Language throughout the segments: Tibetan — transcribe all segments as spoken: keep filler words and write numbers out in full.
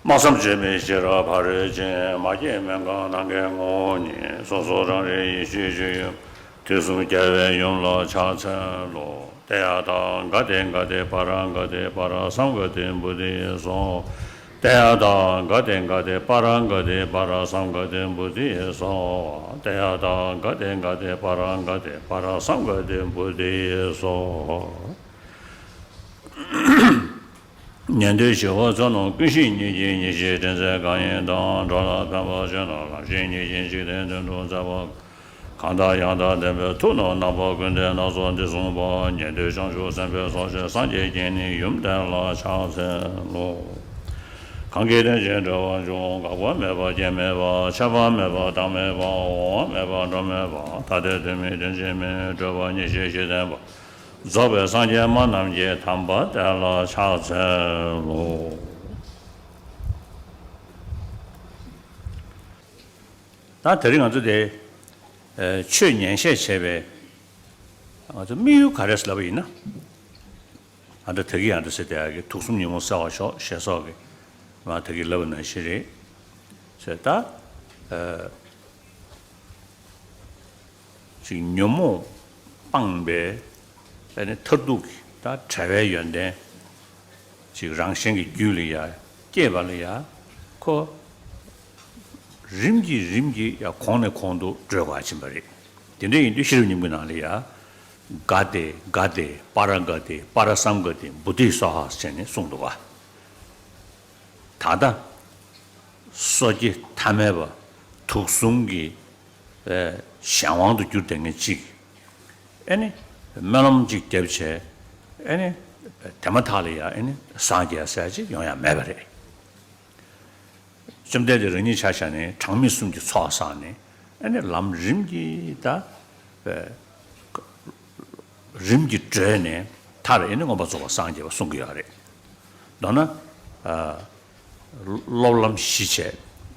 སྨྲ་བསམ་བརྗོད་མེད་ཤེས་རབ་ཕ་རོལ་ཕྱིན། མ་སྐྱེས་མི་འགག་ནམ་མཁའི་ངོ་བོ་ཉིད། སོ་སོ་རང་རིག་ཡེ་ཤེས་སྤྱོད་ཡུལ། དུས་གསུམ་རྒྱལ་བའི་ཡུམ་ལ་ཕྱག་འཚལ་ལོ། ཏདྱ་ཐཱ། ག་ཏེ་ག་ཏེ་པཱ་ར་ག་ཏེ་པཱ་ར་སཾ་ག་ཏེ་བོ་དྷི་སྭཱ་ཧཱ། ཏདྱ་ཐཱ། ག་ཏེ་ག་ཏེ་པཱ་ར་ག་ཏེ་པཱ་ར་སཾ་ག་ཏེ་བོ་དྷི་སྭཱ་ཧཱ། ཏདྱ་ཐཱ། ག་ཏེ་ག་ཏེ་པཱ་ར་ག་ཏེ་པཱ་ར་སཾ་ག་ཏེ་བོ་དྷི་སྭཱ་ཧཱ། ཉན་ཐོས་ཞི་བ་འཚོལ་རྣམས། ཀུན་ཤེས་ཉིད་ཀྱི་ཡེ་ཤེས་དྲན་ཚད་གང་ཡིན་དང་། འགྲོ་ལ་ཕན་པར་བྱེད་རྣམས། ལམ་ཤེས་ཉིད་ཀྱི་འཇིག་རྟེན་དོན་དུ་མཛད་པ། གང་དག་ཡང་དག་བདེན་པའི་ཐུགས་རྣམས། རྣམ་པ་ཀུན་ལྡན་སྣ་ཚོགས་འདི་གསུངས་པ། ཉན་ཐོས་བྱང་ཆུབ་སེམས་དཔའི་ཚོགས་བཅས། སངས་རྒྱས་བརྒྱད་ནི་ཡུམ་བརྟན་ལ་ཕྱག་འཚལ་ལོ། གང་གིས་དོན་གཅིག་འགྲོ་བ་འཇོམས། འགག་པ་མེད་པ་སྐྱེ་མེད་པ། ཆགས་པ་མེད་པ་བདག་མེད་པ། འོང་བ་མེད་པ་འགྲོ་མེད་པ། ཐ་དད་དོན་མིན་དོན་གཅིག་མིན། སྤྲོས་པ་ཉེར་ཞི་ཞི་བསྟན་པ། རྫོགས་པའི་སངས་རྒྱས་སྨྲ་རྣམས་ཀྱི། དམ་པ་དེ་ལ་ཕྱག་འཚལ་ལོ། ད་དེ་རིང་ང་ཚོ་དེ་ཨ་ཆོས་ཉན་བཤད་བྱས་པའི་ང་ཚོ་དམིགས་ཡུལ་ག་རེ་ལབ་པ་ཡིན་ན། ཨ་འདྲ་ད་གི་ཨ་འདྲ་ཟེར་དེ་ཨ་གི་དུག་གསུམ་ཉོན་མོངས་སེལ་བར་ཤོག་ཞེས་སོགས་ཀྱི་མ་ད་གི་ལབ་པ་ནང་བཞིན་རེད། ཟེར་ད་ཨ། ཅིག་ཉོན་མོངས་སྤངས་པའི་ཨ་ནི་མཐར་ཐུག་གི་ད་བྲལ་བའི་ཡོན་ཏན་ཅིག་རང་གཞན་གྱི་རྒྱུད་ལ་ཡ་སྐྱེས་པ་ལ་ཡ་ཁོ་རིམ་གྱིས་རིམ་གྱིས་ཡ་གོང་ནས་གོང་དུ་བགྲོད་དགོས་ཕྱིན་པ་རེད། དེ་འདྲ་ཡིན་དུས་ཤེས་རབ་སྙིང་པོའི་ནང་ལ་ཡ་ག་ཏེ་ག་ཏེ་པཱ་ར་ག་ཏེ་པཱ་ར་སཾ་ག་ཏེ་བོ་དྷི་སྭཱ་ཧཱ་ཟེར་ནས་གསུངས་འདུག་ག། ད་ལྟ་སོ་སྐྱེ་ཐ་མལ་པ་དུག་གསུམ་གྱི་ཨེ་གཞན་དབང་དུ་གྱུར་བསྡད་མཁན་གཅིག་ཨེ་ནི་སྨོན་ལམ་གཅིག་བརྒྱབ་བྱས་ཨེ་ནི་དེ་མ་ཐག་ལ་ཡ་ཨེ་ནི་སངས་རྒྱས་ཟེར་ཡ་གཅིག་ཡོང་ཡ་མེད་པ་རེད། བཅོམ་ལྡན་འདས་རང་ཉིད་ཆ་བཞག་ནས་གྲངས་མེད་གསུམ་གྱི་ཚོགས་བསགས་ནས་ཨེ་ནི་ལམ་རིམ་གྱིས་ད་ཨེ་རིམ་གྱིས་བགྲོད་ནས་མཐར་ཨེ་ནི་མངོན་པར་རྫོགས་པར་སངས་རྒྱས་པ་གསུང་གི་ཡོད་རེད། མདོར་ན་ཨ་སློབ་ལམ་བཞི་བྱས་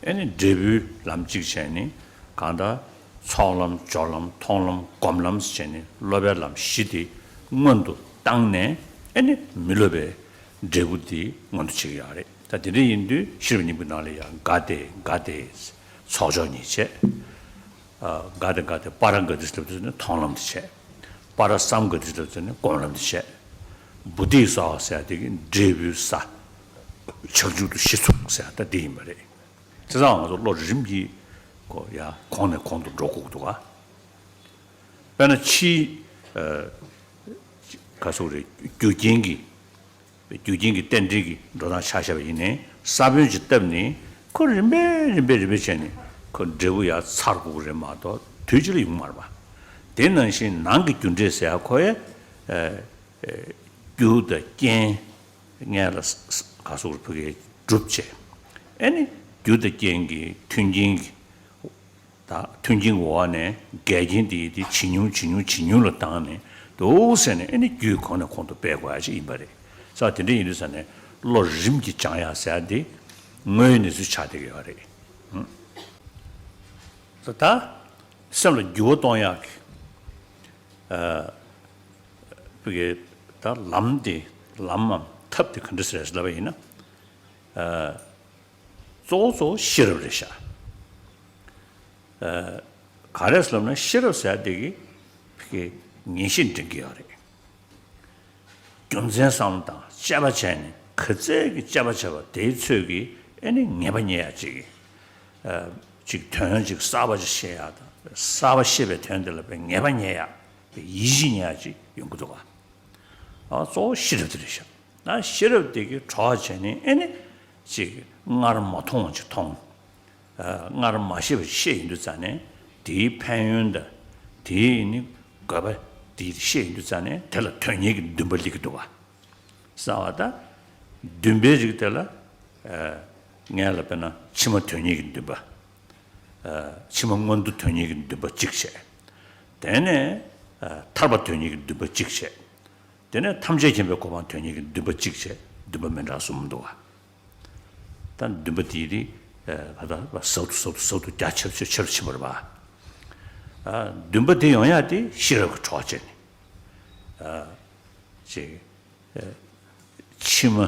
ཨེ་ནི་འབྲས་བུའི་ལམ་གཅིག་བྱས་ནི་གང་ལྟར་ཚོགས་ལམ་སྦྱོར་ལམ་མཐོང་ལམ་སྒོམ་ལམ་བྱས་ནི་སློབ་པའི་ལམ་བཞི་དེ་སྔོན་དུ་བཏང་ནས་ཨེ་ནི་མི་སློབ་པའི་འབྲས་བུ་དེ་མངོན་དུ་བྱེད་ཀྱི་ཡོད་རེད། ད་དེ་འདྲ་ཡིན་དུས་ཤེས་རབ་སྙིང་པོའི་ནང་ལ་ཡང་ག་ཏེ་ག་ཏེ་ཚོགས་སྦྱོར་གཉིས་བྱས། ཨ་ག་ཏེ་ག་ཏེ་པཱ་ར་ག་ཏེ་ལབ་དུས་ནི་མཐོང་ལམ་དེ་བྱས། པཱ་ར་སཾ་ག་ཏེ་ལབ་དུས་ནི་སྒོམ་ལམ་དེ་བྱས། བོ་དྷི་སྭཱ་ཧཱ་ཟེར་ཡ་དེ་གི་འབྲས་བུའི་ས་བྱང་ཆུབ་ཏུ་གཞི་ཚུགས་ཟེར་ཡ་ད་དེ་ཡིན་པ་རེད། བྱས་ཙང་ང་ཚོ་བློ་རིམ་གྱིས་ཁོ་ཡ་གོང་ནས་གོང་དུ་འགྲོ་དགོས་འདུག་ག། དཔེར་ན་ཕྱིའི་ཨ་ག་ཟེར་རེད་རྒྱུ་རྐྱེན་གྱི་རྒྱུ་རྐྱེན་གྱི་རྟེན་འབྲེལ་གྱི་འགྲོ་སྟངས་ཆ་བཞག་པ་ཡིན་ནའི་ས་བོན་ཅིག་བཏབ་ནས་ཁོ་རིམ་པས་རིམ་པས་རིམ་པས་བྱས་ནས་ཁོ་འབྲས་བུ་ཡར་ཚར་དགོས་ཀྱི་རེད་མ་གཏོགས་དུས་གཅིག་ལ་ཡོང་མ་རེད་པ། དེ་ནང་བཞིན་ནང་གི་རྒྱུ་འབྲས་ཟེར་ཡ་ཁོ་ཡ་ཨ་རྒྱུ་དང་རྐྱེན་ལྔ་ལ་ས་ས་ག་ཟེར་བོད་སྐད་གྲུབ་བྱས་ཨ་ནི་རྒྱུ་དང་རྐྱེན་གྱི་མཐུན་རྐྱེན་གྱི་ད་མཐུན་རྐྱེན་གྱི་འོག་ནས་འགལ་རྐྱེན་དེ་དེ་ཇེ་ཉུང་ཇེ་ཉུང་ཇེ་ཉུང་ལ་བཏང་ནས་འདུག་ཟེར་ནས་ཨ་ནི་རྒྱུད་གོང་ནས་གོང་དུ་སྤེལ་དགོས་ཡ་ཞིག་ཡིན་པ་རེད། ས་དེ་འདྲ་ཡིན་དུས་ས་ནས་བློ་རིམ་གྱིས་སྦྱང་ཡ་ཟེར་ཡ་དེ་དངོས་ཡོད་གནས་ཚུལ་ཆགས་བསྡད་ཀྱི་ཡོད་རེད། ཨང་། ད་ད་སེམས་ལ་འགྱུར་བ་གཏོང་ཡག་གི་ཨ་བི་གེ་ད་ལམ་དེ་ལམ་མམ་ཐབས་དེ་ག་འདྲ་ཟེར་ལབ་པ་ཡིན་ན། ཨ་གཙོ་བོ་གཙོ་བོ་ཤེས་རབ་རེད་ཤག། ཨ་ག་རེ་ཟེར་ལབ་ན་ཤེས་རབ་ཟེར་ཡ་དེ་གི་ཕི་གི་ངེས་ཤེས་འདྲེན་གི་ཡོད་རེད། རྒྱུ་མཚན་བསམ་བློ་བཏང་དཔྱད་པ་བྱས་ནས་ག་ཚད་ཀྱི་དཔྱད་པ་བྱས་པ་དེའི་ཚོད་ཀྱིས་ཨེ་ནི་ངེས་པ་རྙེད་ཡ་ཅིག་གི་ཨ་ཅིག་དོན་ཅིག་གསར་པ་ཅིག་ཤེས་ཡ་དང་གསར་པ་ཤེས་པའི་དོན་དེ་ལ་དཔེ་ངེས་པ་རྙེད་ཡ་དཔེ་ཡིད་ཆེས་རྙེད་ཡ་ཅིག་ཡོང་གི་འདུག་ག། ཨ་གཙོ་བོ་ཤེས་རབ་དེ་རེད་ཤག། ན་ཤེས་རབ་དེ་གི་གྲོགས་བྱས་ནས་ཨེ་ནི་ཅིག་སྔར་མ་མཐོང་བ་ཅིག་མཐོང་། ཨ་སྔར་མ་ཤེས་པ་ཅིག་ཤེས་ཡོང་དུས་ཙ་ནས་དེའི་ཕན་ཡོན་དང་དེའི་ནི་དགོས་པ་དེ་ཤེས་ཡོང་དུས་ཙ་ནས་དེ་ལ་དོན་གཉེར་གྱི་འདུན་པ་སླེབས་ཀྱི་འདུག་ག། གསང་བ་དང་འདུན་པའི་རིགས་དེ་ལ་ཨ་ངས་ལ་དཔེར་ན་ཕྱི་མ་དོན་གཉེར་གྱི་འདུན་པ། ཨ་ཕྱི་མ་མངོན་མཐོ་དོན་གཉེར་གྱི་འདུན་པ་གཅིག་བྱས། དེ་ནས་ཨ་ཐར་པ་དོན་གཉེར་གྱི་འདུན་པ་གཅིག་བྱས། དེ་ནས་ཐམས་ཅད་མཁྱེན་པའི་གོ་འཕང་དོན་གཉེར་གྱི་འདུན་པ་གཅིག་བྱས། འདུན་པ་མི་འདྲ་གསུམ་འདུག་ག། ད་འདུན་པ་དེའི་རིགས་ཨ་ད་ཟབ་ཏུ་ཟབ་ཏུ་ཟབ་ཏུ་རྒྱ་ཆེ་རུ་ཆེ་རུ་ཆེ་རུ་ཕྱིན་པ་རེད་པ། ཨ་འདུན་པ་དེ་ཡོང་ཡ་དེ་ཤེས་རབ་ཀྱི་གྲོགས་བྱས་ནས་ཨ་ཅིག་ཕྱི་མ་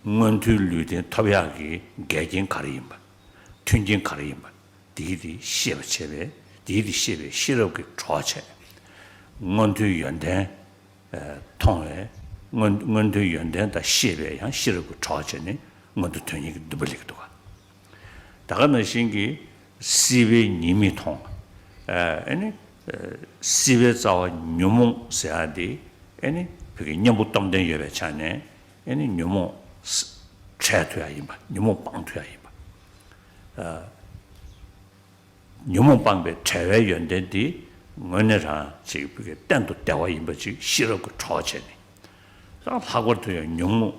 མངོན་མཐོའི་ལུས་རྟེན་ཐོབ་ཡག་གི་འགལ་རྐྱེན་ག་རེ་ཡིན་པ། མཐུན་རྐྱེན་ག་རེ་ཡིན་པ། དེའི་དེ་ཤེས་པ་བྱས་པས་དེའི་དེ་ཤེས་པའི་ཤེས་རབ་ཀྱི་གྲོགས་བྱས། མངོན་མཐོའི་ཡོན་ཏན་མཐོང་བས་མངོན་མངོན་མཐོའི་ཡོན་ཏན་དང་ཤེས་པས་ཡང་ཤེས་རབ་ཀྱི་གྲོགས་བྱས་ནས་མངོན་མཐོ་དོན་གཉེར་གྱི་འདུན་པ་སླེབས་ཀྱི་འདུག་ག་ད་ག་ནང་བཞིན་གྱི་སྲིད་པའི་ཉེས་དམིགས་མཐོང་། ཨ་ནི་སྲིད་པའི་རྩ་བ་ཉོན་མོངས་ཟེར་ཡ་དེ་ཨ་ནི་བོད་ཀྱི་གཉེན་པོ་སྟོབས་ལྡན་ཡོད་པའི་ཆ་ནས་ཨ་ནི་ཉོན་མོངས་བྲལ་ཐུབ་ཡ་ཡིན་པ། ཉོན་མོངས་སྤང་ཐུབ་ཡ་ཡིན་པ། ཉོན་མོངས་སྤངས་པའི་བྲལ་བའི་ཡོན་ཏན་འདི་དངོས་གནས་རང་ཅིག་བོད་ཀྱི་གཏན་དུ་བདེ་བ་ཡིན་པ་ཅིག་ཤེས་རབ་ཀྱི་གྲོགས་བྱས་ནས། ད་ལྷག་པར་དུ་ཡང་ཉོན་མོངས་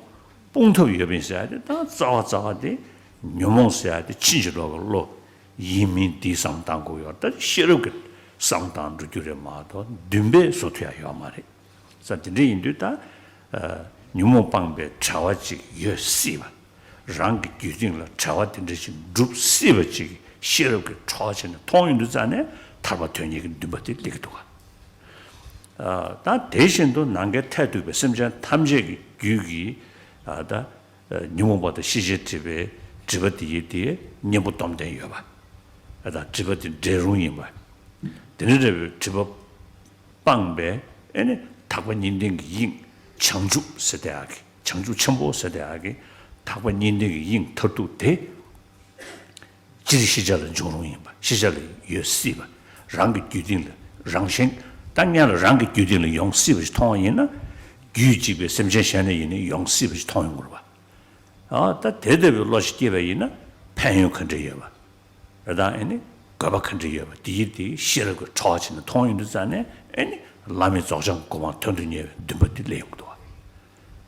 སྤོང་ཐབས་ཡོད་པ་ཡིན་ཟེར་ཡ་དེ་ད་རྩ་བ་རྩ་བ་དེ་ཉོན་མོངས་ཟེར་ཡ་དེ་ཕྱིན་ཅི་ལོག་གི་བློ་ཡིན་མིན་འདིའི་བསམ་བཏང་དགོས་ཡོད། ད་ཤེས་རབ་ཀྱི་བསམ་བཏང་འགྲོ་རྒྱུ་རེད་མ་གཏོགས་འདུན་པས་བཟོ་ཐུབ་ཡ་ཡོད་མ་རེད། ས་དེ་འདྲ་ཡིན་དུས་ད་ཉོན་མོངས་སྤངས་པའི་བྲལ་བ་ཅིག་ཡོད་སྲིད་པ། རང་གི་རྒྱུད་སྟེང་ལ་བྲལ་བ་དེ་འདྲ་ཞིག་འགྲུབ་སྲིད་པ་ཅིག་ཤེས་རབ་ཀྱི་གྲོགས་བྱས་ནས་མཐོང་ཡོང་དུས་ཙང་ནས་ཐར་པ་དོན་གཉེར་གྱི་འདུན་པ་དེ་སླེབས་ཀྱི་འདུག་ག་ད་དེ་བཞིན་དུ་ནམ་མཁའི་མཐས་གཏུགས་པའི་སེམས་ཅན་ཐམས་ཅད་ཀྱི་རྒྱུད་ཀྱི་ད་ཉོན་མོངས་པ་དང་ཤེས་བྱའི་སྒྲིབ་པའི་སྒྲིབ་པ་དེ་ཡི་དེ་གཉེན་པོ་སྟོབས་ལྡན་ཡོད་པ། ད་སྒྲིབ་པ་དེ་འབྲས་རུང་ཡིན་པ། དེ་ནི་འབྲས་བུའི་སྒྲིབ་པ་སྤངས་པའི་ཨེ་ནི་དག་པ་གཉིས་ལྡན་གྱི་དབྱིངས་བྱང་ཆུབ་ཟེར་དེ་ཨ་གི་བྱང་ཆུབ་ཆེན་པོ་ཟེར་དེ་ཨ་གི་དག་པ་གཉིས་ལྡན་གྱི་དབྱིངས་མཐར་ཐུག་དེ་སྤྱིར་ཤེས་བྱ་ལ་འབྱུང་རུང་ཡིན་པ། ཤེས་བྱ་ལ་ཡོད་སྲིད་པ། རང་གི་རྒྱུད་སྟེང་ལ་རང་བཞིན་ད་སྔོན་ལ་རང་གི་རྒྱུད་སྟེང་ལ་ཡོང་སྲིད་པ་ཞིག་མཐོང་བ་ཡིན་ན། རྒྱུད་གཅིག་པའི་སེམས་ཅན་གཞན་ལ་ཡིན་ན་ཡོང་སྲིད་པ་ཞིག་མཐོང་ཡོང་དགོས་རེད་པ། ཨ་ད་དེ་ལྟ་བུའི་བློ་ཞིག་སྐྱེས་པ་ཡིན་ན་ཕན་ཡོན་ག་འདྲ་ཡོད་པ། རེད་དང་ཨེ་ནི་དགོས་པ་ག་འདྲ་ཡོད་པ་དེ་ཡི་དེ་ཤེས་རབ་ཀྱི་གྲོགས་བྱས་ནས་མཐོང་ཡོང་དུས་ཙང་ནས་ཨེ་ནི་བླ་མེད་རྫོགས་བྱང་གི་གོ་འཕང་དོན་དུ་གཉེར་བའི་འདུན་པ་དེ་སླེབས་ཡོང་གི་འདུག་བ།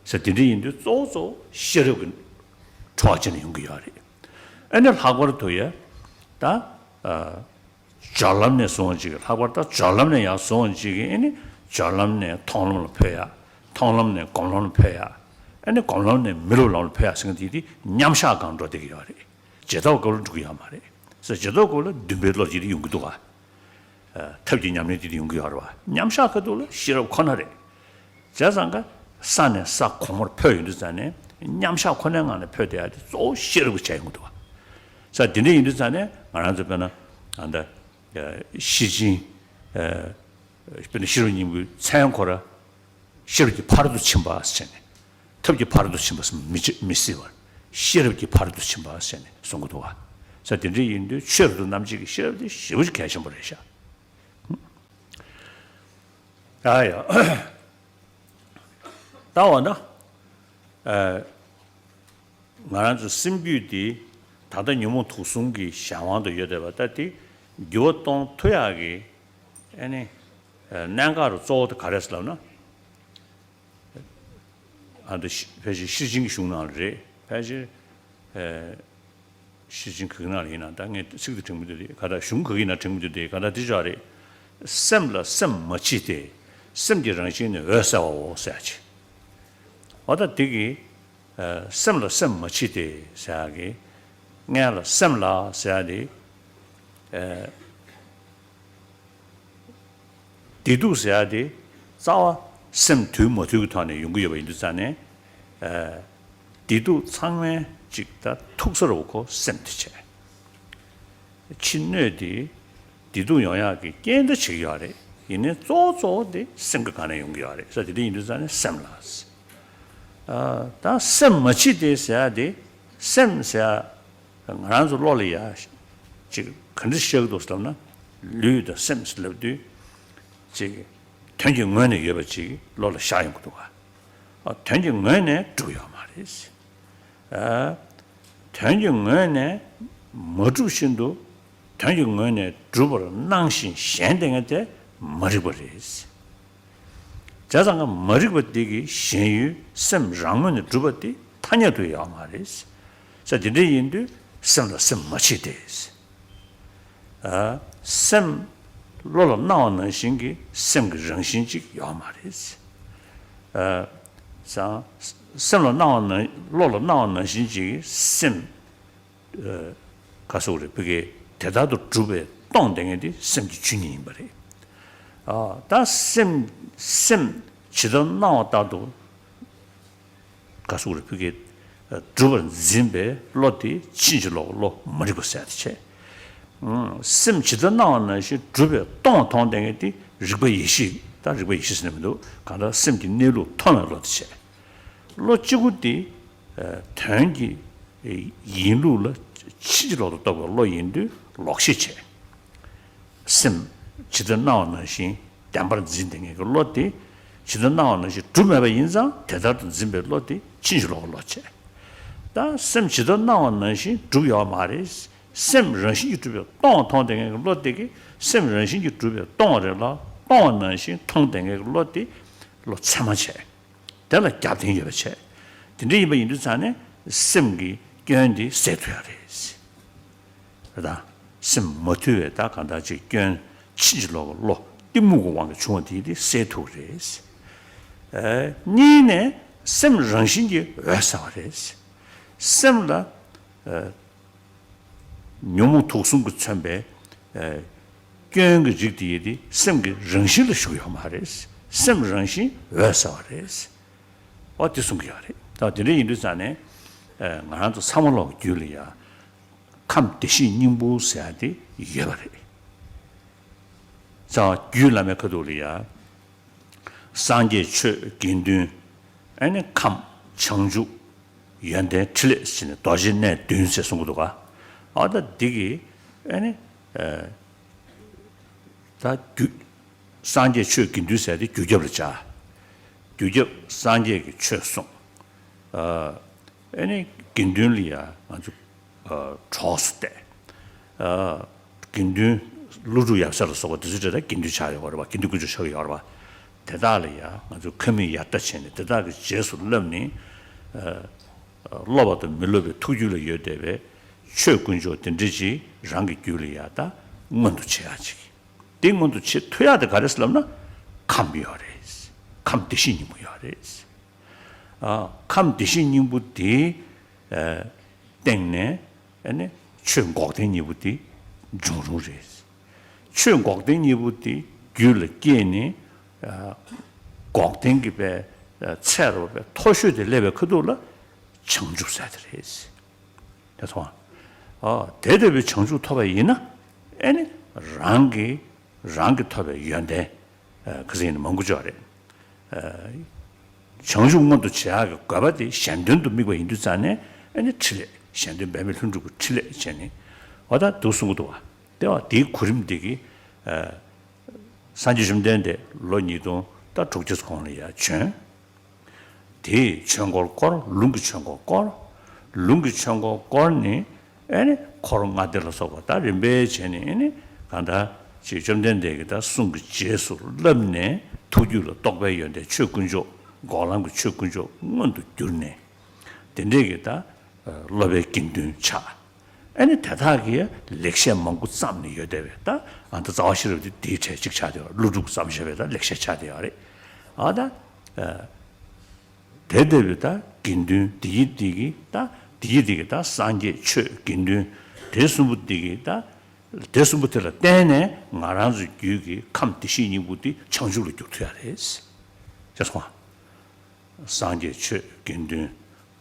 ཟེར་དེ་འདྲ་ཡིན་དུས་གཙོ་བོ་གཙོ་བོ་ཤེས་རབ་ཀྱི་གྲོགས་བྱས་ནས་ཡོང་གི་ཡོད་རེད། ཨེ་ནི་ལྷག་པར་དུ་ཡ་ད་སྦྱོར་ལམ་ནས་བཟུང་བ་ཅིག་ལྷག་པར་ད་སྦྱོར་ལམ་ནས་ཡང་བཟུང་བ་ཅིག་ཨེ་ནི་སྦྱོར་ལམ་ནས་མཐོང་ལམ་ལ་འཕོས་ཡ། མཐོང་ལམ་ནས་སྒོམ་ལམ་ལ་འཕོས་ཡ། ཨེ་ནི་སྒོམ་ལམ་ནས་མི་སློབ་ལམ་ལ་འཕོས་ཡ་ཟེར་མཁན་དེ་དེ་མཉམ་བཞག་སྒང་འགྲོ་བསྡད་ཀྱི་ཡོད་རེད། རྗེས་ཐོབ་སྐབས་ལ་འགྲོ་གི་ཡོད་མ་རེད། ཟེར་རྗེས་ཐོབ་སྐབས་ལ་འདུན་པའི་བློ་ཅིག་དེ་ཡོང་གི་འདུག་ག་ཐབས་ཀྱི་ཉམས་ལེན་དེ་དེ་ཡོང་གི་ཡོད་རེད་བ། མཉམ་བཞག་ཁ་ཐུག་ལ་ཤེས་རབ་ཁོ་ན་རེད། བྱས་ཙང་ཀ་ས་ནས་ས་གོང་མར་འཕོས་ཡོང་དུས་ཙང་ནས་མཉམ་བཞག་ཁོ་ནའི་ངང་ནས་འཕོས་བསྡད་ཡ་དེ་གཙོ་བོ་ཤེས་རབ་ཀྱིས་བྱས་ཡོང་གི་འདུག་བ། ས་དེ་འདྲ་ཡིན་དུས་ཙང་ནས་ང་རང་ཚོ་དཔེར་ན་ཨ་ད་ཤེར་ཕྱིན་དཔེར་ན་ཤེས་རབ་སྙིང་པོའི་མཚན་ཁོ་ར། ཤེས་རབ་ཀྱི་ཕ་རོལ་ཏུ་ཕྱིན་པ་ཟེར་ནས། ཐབས་ཀྱི་ཕ་རོལ་ཏུ་ཕྱིན་པ་ཟེར་མི་བྱེད་མི་སྲིད་པར། ཤེས་རབ་ཀྱི་ཕ་རོལ་ཏུ་ཕྱིན་པ་ཟེར་ནས་གསུང་གི་འདུག་བ། ས་དེ་འདྲ་ཡིན་དུས་ཆོས་རབ་ཏུ་རྣམ་འབྱེད་ཀྱི་ཤེས་རབ་དེ་ཞེ་པོ་ཅིག་གལ་ཆེན་པོ་རེད་ཤག་ཨ་ཡ། ད་འོ་ན། ཨ། ང་རང་ཚོ་སེམས་རྒྱུད་འདི་ད་ལྟ་ཉོན་མོངས་དུག་གསུམ་གྱི་གཞན་དབང་དུ་ཡོད་བསྡད་པ་ད་འདི་འགྱུར་བ་གཏོང་ཐུབ་ཡག་གི་ཨ་ནི་གནད་འགག་རུ་གཙོ་བོ་དེ་ག་རེ་ཟེར་ལབ་ན། ཨ་འདི་ཕལ་ཆེར་ཤེར་ཕྱིན་གྱི་གཞུང་ནང་ལ་རེད། ཕལ་ཆེར་ཨ་ཤེར་ཕྱིན་ག་གི་ནང་ལ་ཡིན་ན་ད་ངས་ཚིག་དེ་དྲན་གྱི་མི་འདུག་སྟེ་ག་ད་གཞུང་ག་གི་ནང་དྲན་གྱི་མི་འདུག་སྟེ་ག་ད་འདི་ཅོག་རེད། སེམས་ལ་སེམས་མ་མཆིས་ཏེ། སེམས་ཀྱི་རང་བཞིན་ནི་འོད་གསལ་བའོ་ཟེར་ཡ་ཅིག་འོ་ད་འདི་གི་ཨ་སེམས་ལ་སེམས་མ་མཆིས་ཏེ་ཟེར་ཡག་གི་སྔོན་ལ་སེམས་ལ་ཟེར་ཡག་དེ། ཨ་བདེ་སྡུག་ཟེར་ཡག་དེ་རྩ་བ་སེམས་དུལ་མ་དུལ་གྱི་ཐོག་ནས་ཡོང་གི་ཡོད་པ་ཡིན་དུས་ཙང་ནས། ཨ་བདེ་སྡུག་ཚང་མའི་ཅིག་ད་ཐུག་ས་རུ་ཁོ་སེམས་དེ་བྱས། ཕྱི་སྣོད་དེ་བདེ་སྡུག་ཡོང་ཡག་གི་རྐྱེན་འདྲ་བྱེད་ཀྱི་ཡོད་རེད། ཡིན་ནའི་གཙོ་བོ་གཙོ་བོ་དེ་སེམས་ཀྱི་སྒང་ནས་ཡོང་གི་ཡོད་རེད། ས་དེ་འདྲ་ཡིན་དུས་ཙང་ནས་སེམས་ལ། ཨ་ད་སེམས་མ་མཆིས་ཏེ་ཟེར་ཡག་དེ་སེམས་ཟེར་ཡག་ང་རང་ཚོ་བློ་ལ་ཡ་ཅིག་ག་འདྲ་ཤར་གྱི་འདུག་ཟེར་ལབ་ན། ལུས་དང་སེམས་ཟེར་ལབ་དུས་ཅིག་དོན་གྱི་ངོས་ནས་ཡོད་པ་ཅིག་བློ་ལ་ཤར་ཡོང་གི་འདུག་ག་ཨ་དོན་གྱི་ངོས་ནས་གྲུབ་ཡོད་མ་རེད། ཨ་དོན་གྱི་ངོས་ནས་མ་གྲུབ་བཞིན་དུ་དོན་གྱི་ངོས་ནས་གྲུབ་པར་སྣང་ཞིང་ཞེན་བསྡད་མཁན་དེ་མ་རིག་པ་རེད། བྱས་ཙང་ཀ་མ་རིག་པ་འདི་གི་ཞེན་ཡུལ་སེམས་རང་ངོས་ནས་གྲུབ་པ་འདི་ཐ་སྙད་དུ་ཡོད་མ་རེད། ས་དེ་འདྲ་ཡིན་དུས་སེམས་ལ་སེམས་མ་མཆིས་ཏེ། ཨ་སེམས་བློ་ལ་སྣང་བ་ནང་བཞིན་གྱི་སེམས་ཀྱི་རང་བཞིན་ཅིག་ཡོད་མ་རེད། ཨ་སང་སེམས་ལ་སྣང་བ་ནང་བློ་ལ་སྣང་བ་ནང་བཞིན་ཅིག་སེམས། ཨ་ག་སོགས་རེད་བུ་གའི་དེ་ལྟར་དུ་གྲུབ་པས་སྟོང་དེ་ངེས་དེ་སེམས་ཀྱི་ཆོས་ཉིད་ཡིན་པ་རེད། ཨ་ད་སེམས་སེམས་ཇི་ལྟར་སྣང་བ་ལྟར་དུ་ག་སོགས་རེད་བུ་གའི་ གྲུབ་པར་འཛིན་པའི་བློ་དེ་ཕྱིན་ཅི་ལོག་གི་བློ་མ་རིག་པ་ཟེར་ཡ་དེ་བྱས། སེམས་ཇི་ལྟར་སྣང་བ་ནང་བཞིན་གྲུབ་པས་སྟོང་པ་མཐོང་བསྡད་མཁན་དེ་རིག་པ་ཡེ་ཤེས། ད་རིག་པ་ཡེ་ཤེས་ཟེར་ནས་མི་འདུག་གང་ལྟར་སེམས་ཀྱི་གནས་ལུགས་མཐོང་བའི་བློ་དེ་བྱས། བློ་གཅིག་པུ་དེ་དོན་གྱི་ཡིན་ལུགས་ལ་ཕྱིན་ཅི་ལོག་ཏུ་རྟོགས་པའི་བློ་ཡིན་དུས་ལོག་ཤེས་བྱས། སེམས་ཇི་ལྟར་སྣང་བ་ནང་བཞིན་བདེན་པར་འཛིན་བསྡད་མཁན་གྱི་བློ་དེ། ཇི་ལྟར་སྣང་བ་ནང་བཞིན་གྲུབ་མེད་པ་ཡིན་ཙང་དེ་ལྟར་དུ་འཛིན་པའི་བློ་དེ་ཕྱིན་ཅི་ལོག་གི་བློ་བྱས། ད་སེམས་ཇི་ལྟར་སྣང་བ་ནང་བཞིན་གྲུབ་ཡོད་མ་རེད། སེམས་རང་བཞིན་གྱིས་གྲུབ་པས་སྟོང་པ་མཐོང་བསྡད་མཁན་གྱི་བློ་དེ་གིས་སེམས་རང་བཞིན་གྱིས་གྲུབ་པས་སྟོང་པ་རེད་ལ་སྟོང་པ་ནང་བཞིན་མཐོང་བསྡད་མཁན་གྱི་བློ་དེ་བློ་ཚད་མ་བྱས། དེ་ལ་རྒྱབ་རྟེན་ཡོད་པ་བྱས། དེ་འདྲ་ཡིན་པ་ཡིན་དུས་ཙང་ནས་སེམས་ཀྱི་སྐྱོན་དེ་སེལ་ཐུབ་ཡ་རེད། རེད་དང་། སེམས་མ་དུལ་བའི་ད་གང་ལྟར་ཅིག་སྐྱོན་ཕྱིན་ཅི་ལོག་གི་བློ་གཏི་མུག་གི་དབང་གིས་བྱུང་བ་དེ་དེ་སེལ་ཐུབ་རེད། ཨེ། གཉིས་ནས་སེམས་རང་བཞིན་གྱིས་འོད་གསལ་བ་རེད། སེམས་ལ་ཨེ། ཉོན་མོངས་དུག་གསུམ་གྱིས་མཚོན་པའི་ཨེ། སྐྱོན་གྱི་རིགས་དེ་ཡི་དེ་སེམས་ཀྱི་རང་བཞིན་ལ་ཞུགས་ཡོད་མ་རེད། སེམས་རང་བཞིན་འོད་གསལ་བ་རེད། ཨོ་དེ་གསུང་གི་ཡོད་རེད། ད་དེ་འདྲ་ཡིན་དུས་ཙང་ནས་ཨེ། ང་རང་ཚོ་ཚང་མ་ལོག་རྒྱུད་ལ་ཡ། ཁམས་བདེ་གཤེགས་སྙིང་པོ་ཟེར་ཡ་དེ་ཡོད་པ་རེད། རྩ་བ་རྒྱུད་བླ་མའི་ཁ་ཐུག་ལ་ཡ། སངས་རྒྱས་ཆོས་དགེ་འདུན། ཨ་ནི་ཁམས་བྱང་ཆུབ་ཡོན་ཏན་ཕྲིན་ལས་ཟེར་ནས་རྡོ་རྗེ་གནས་བདུན་ཟེར་གསུང་གི་འདུག་ག་ཨ་ད་འདི་གི་ཨ་ནི་ཨ་ད་རྒྱུད། སངས་རྒྱས་ཆོས་དགེ་འདུན་ཟེར་དེ་རྒྱུད་སྐྱབས་ལ་བྱ། རྒྱུད་སྐྱབས་སངས་རྒྱས་ཀྱི་ཆོས་གསུངས། ཨ་ནི་དགེ་འདུན་ལ་ཡ་ང་ཚོ་གྲོགས་སུ་བལྟས། དགེ་འདུན་ཀླུ་སྒྲུབ་ཡབ་སྲས་ལ་སོགས་པ་དེ་ཚོ་དེ་དག་དགེ་འདུན་ཆགས་ཡོད་རེད་པ། དགེ་འདུན་དཀོན་མཆོག་ཆགས་ཡོད་རེད་པ། དེ་དག་ལ་ཡང་ང་ཚོས་ཁ་མིག་ཡར་ལྟ་བྱས་ནས་དེ་དག་གི་རྗེས་སུ་བསླབས་ནས། སློབ་པ་དང་མི་སློབ་པའི་ཐུགས་རྒྱུད་ལ་ཡོད་བསྡད་པའི་ཆོས་དཀོན་མཆོག་དེ་འདྲ་ཅིག་རང་གི་རྒྱུད་ལ་ཡང་ད་མངོན་དུ་བྱེད་ཡག་ཅིག་དེ་མངོན་དུ་བྱེད་ཐུབ་ཡག་དེ་ག་རེ་ཟེར་ལབ་ན། ཁམས་ཡོད་རེད། ཁམས་བདེ་གཤེགས་སྙིང་པོ་ཡོད་རེད། ཨ། ཁམས་བདེ་གཤེགས་སྙིང་པོ་དེའི་ཨ་སྟེང་ནས་ཨ་ནི་ཆོས་འགོག་བདེན་གཉིས་པོ་དེ་འབྱུང་རུང་རེད། ཆོས་འགོག་བདེན་གཉིས་པོ་དེ་རྒྱུད་ལ་སྐྱེས་ནས་ཨ་འགོག་བདེན་གྱི་པའི་ཨ་ཚད་རོ་པའི་མཐོ་ཤོས་དེ་སླེབས་པའི་ཁ་ཐུག་ལ་བྱང་ཆུབ་ཟེར་དེ་རེད། དེ་སོང་། ཨ། དེ་ལྟ་བུའི་བྱང་ཆུབ་ཐོབ་པ་ཡིན་ན། ཨེ་ནི། རང་གི། རང་གི་ཐོབ་པའི་ཡོན་ཏན། ཨ། ག་ཚོད་ཡིན་ན་མང་པོ་ཅིག་ཡོད་རེད། ཨ། བྱང་ཆུབ་མངོན་དུ་བྱེད་ཡག་གི་དགོས་པ་དེ་གཞན་དོན་དུ་དམིགས་པ་ཡིན་དུས་ཙང་ནས། ཨེ་ནི་ཕྲིན་ལས། གཞན་དོན་འབད་མེད་ལྷུན་གྲུབ་ཀྱི་ཕྲིན་ལས་བྱས་ནས། འོ་ད་འདུག་གསུང་གི་འདུག་བ། དེ་བ་དེའི་གོ་རིམ་དེ་གི། ཨ། སངས་རྒྱས་བཅོམ་ལྡན་འདས་ལོ་ཉིས་སྟོང་དང་དྲུག་ཅུ་གོང་ལ་ཡར་བྱོན། དེས་ཆོས་འཁོར་བསྐོར། ལུང་གི་ཆོས་འཁོར་བསྐོར། ལུང་གི་ཆོས་འཁོར་བསྐོར་ནས་ཨེ་ནི་འཁོར་ལྔ་སྡེ་ལ་སོགས་པ་ད་རིམ་པས་བྱས་ནས་ཨེ་ནི་གང་ལྟར་ཅིག་བཅོམ་ལྡན་འདས་ཀྱི་ད་གསུང་གི་རྗེས་སུ་བསླབས་ནས་ཐུགས་རྒྱུད་ལ་རྟོགས་པའི་ཡོན་ཏན་ཆོས་དཀོན་མཆོག་འགོག་ལམ་གྱི་ཆོས་དཀོན་མཆོག་མངོན་དུ་གྱུར་ནས་དེ་འདྲས་ཀྱི་ད་སློབ་པའི་དགེ་འདུན་ཆགས། ཨ་ནི་དེ་དག་གིས་ལེགས་བཤད་མང་པོ་བརྩམས་ནས་ཡོད་བསྡད་པས་ད་ཨ་ད་རྩ་བ་ཤེས་རབ་དེ་དེའི་གྲས་གཅིག་ཆགས་བསྡད་ཡོད། ཀླུ་སྒྲུབ་བརྩམས་བཞག་པའི་ད་ལེགས་བཤད་ཆགས་བསྡད་ཡོད་རེད། ཨ་ད་ཨ་དེ་ལྟ་བུའི་ད་དགེ་འདུན་དེ་ཡི་དེ་གི་ད་དེ་ཡི་དེ་གི་ད་སངས་རྒྱས་ཆོས་དགེ་འདུན་དེ་གསུམ་པོ་དེ་གི་ད་དེ་གསུམ་པོ་དེ་ལ་བརྟེན་ནས་ང་རང་ཚོའི་རྒྱུད་ཀྱི་ཁམས་བདེ་གཤེགས་སྙིང་པོ་དེ་བྱང་ཆུབ་ལ་འགྱུར་ཐུབ་ཡ་རེད། ཅེས་སོང་། སངས་རྒྱས་ཆོས་དགེ་འདུན་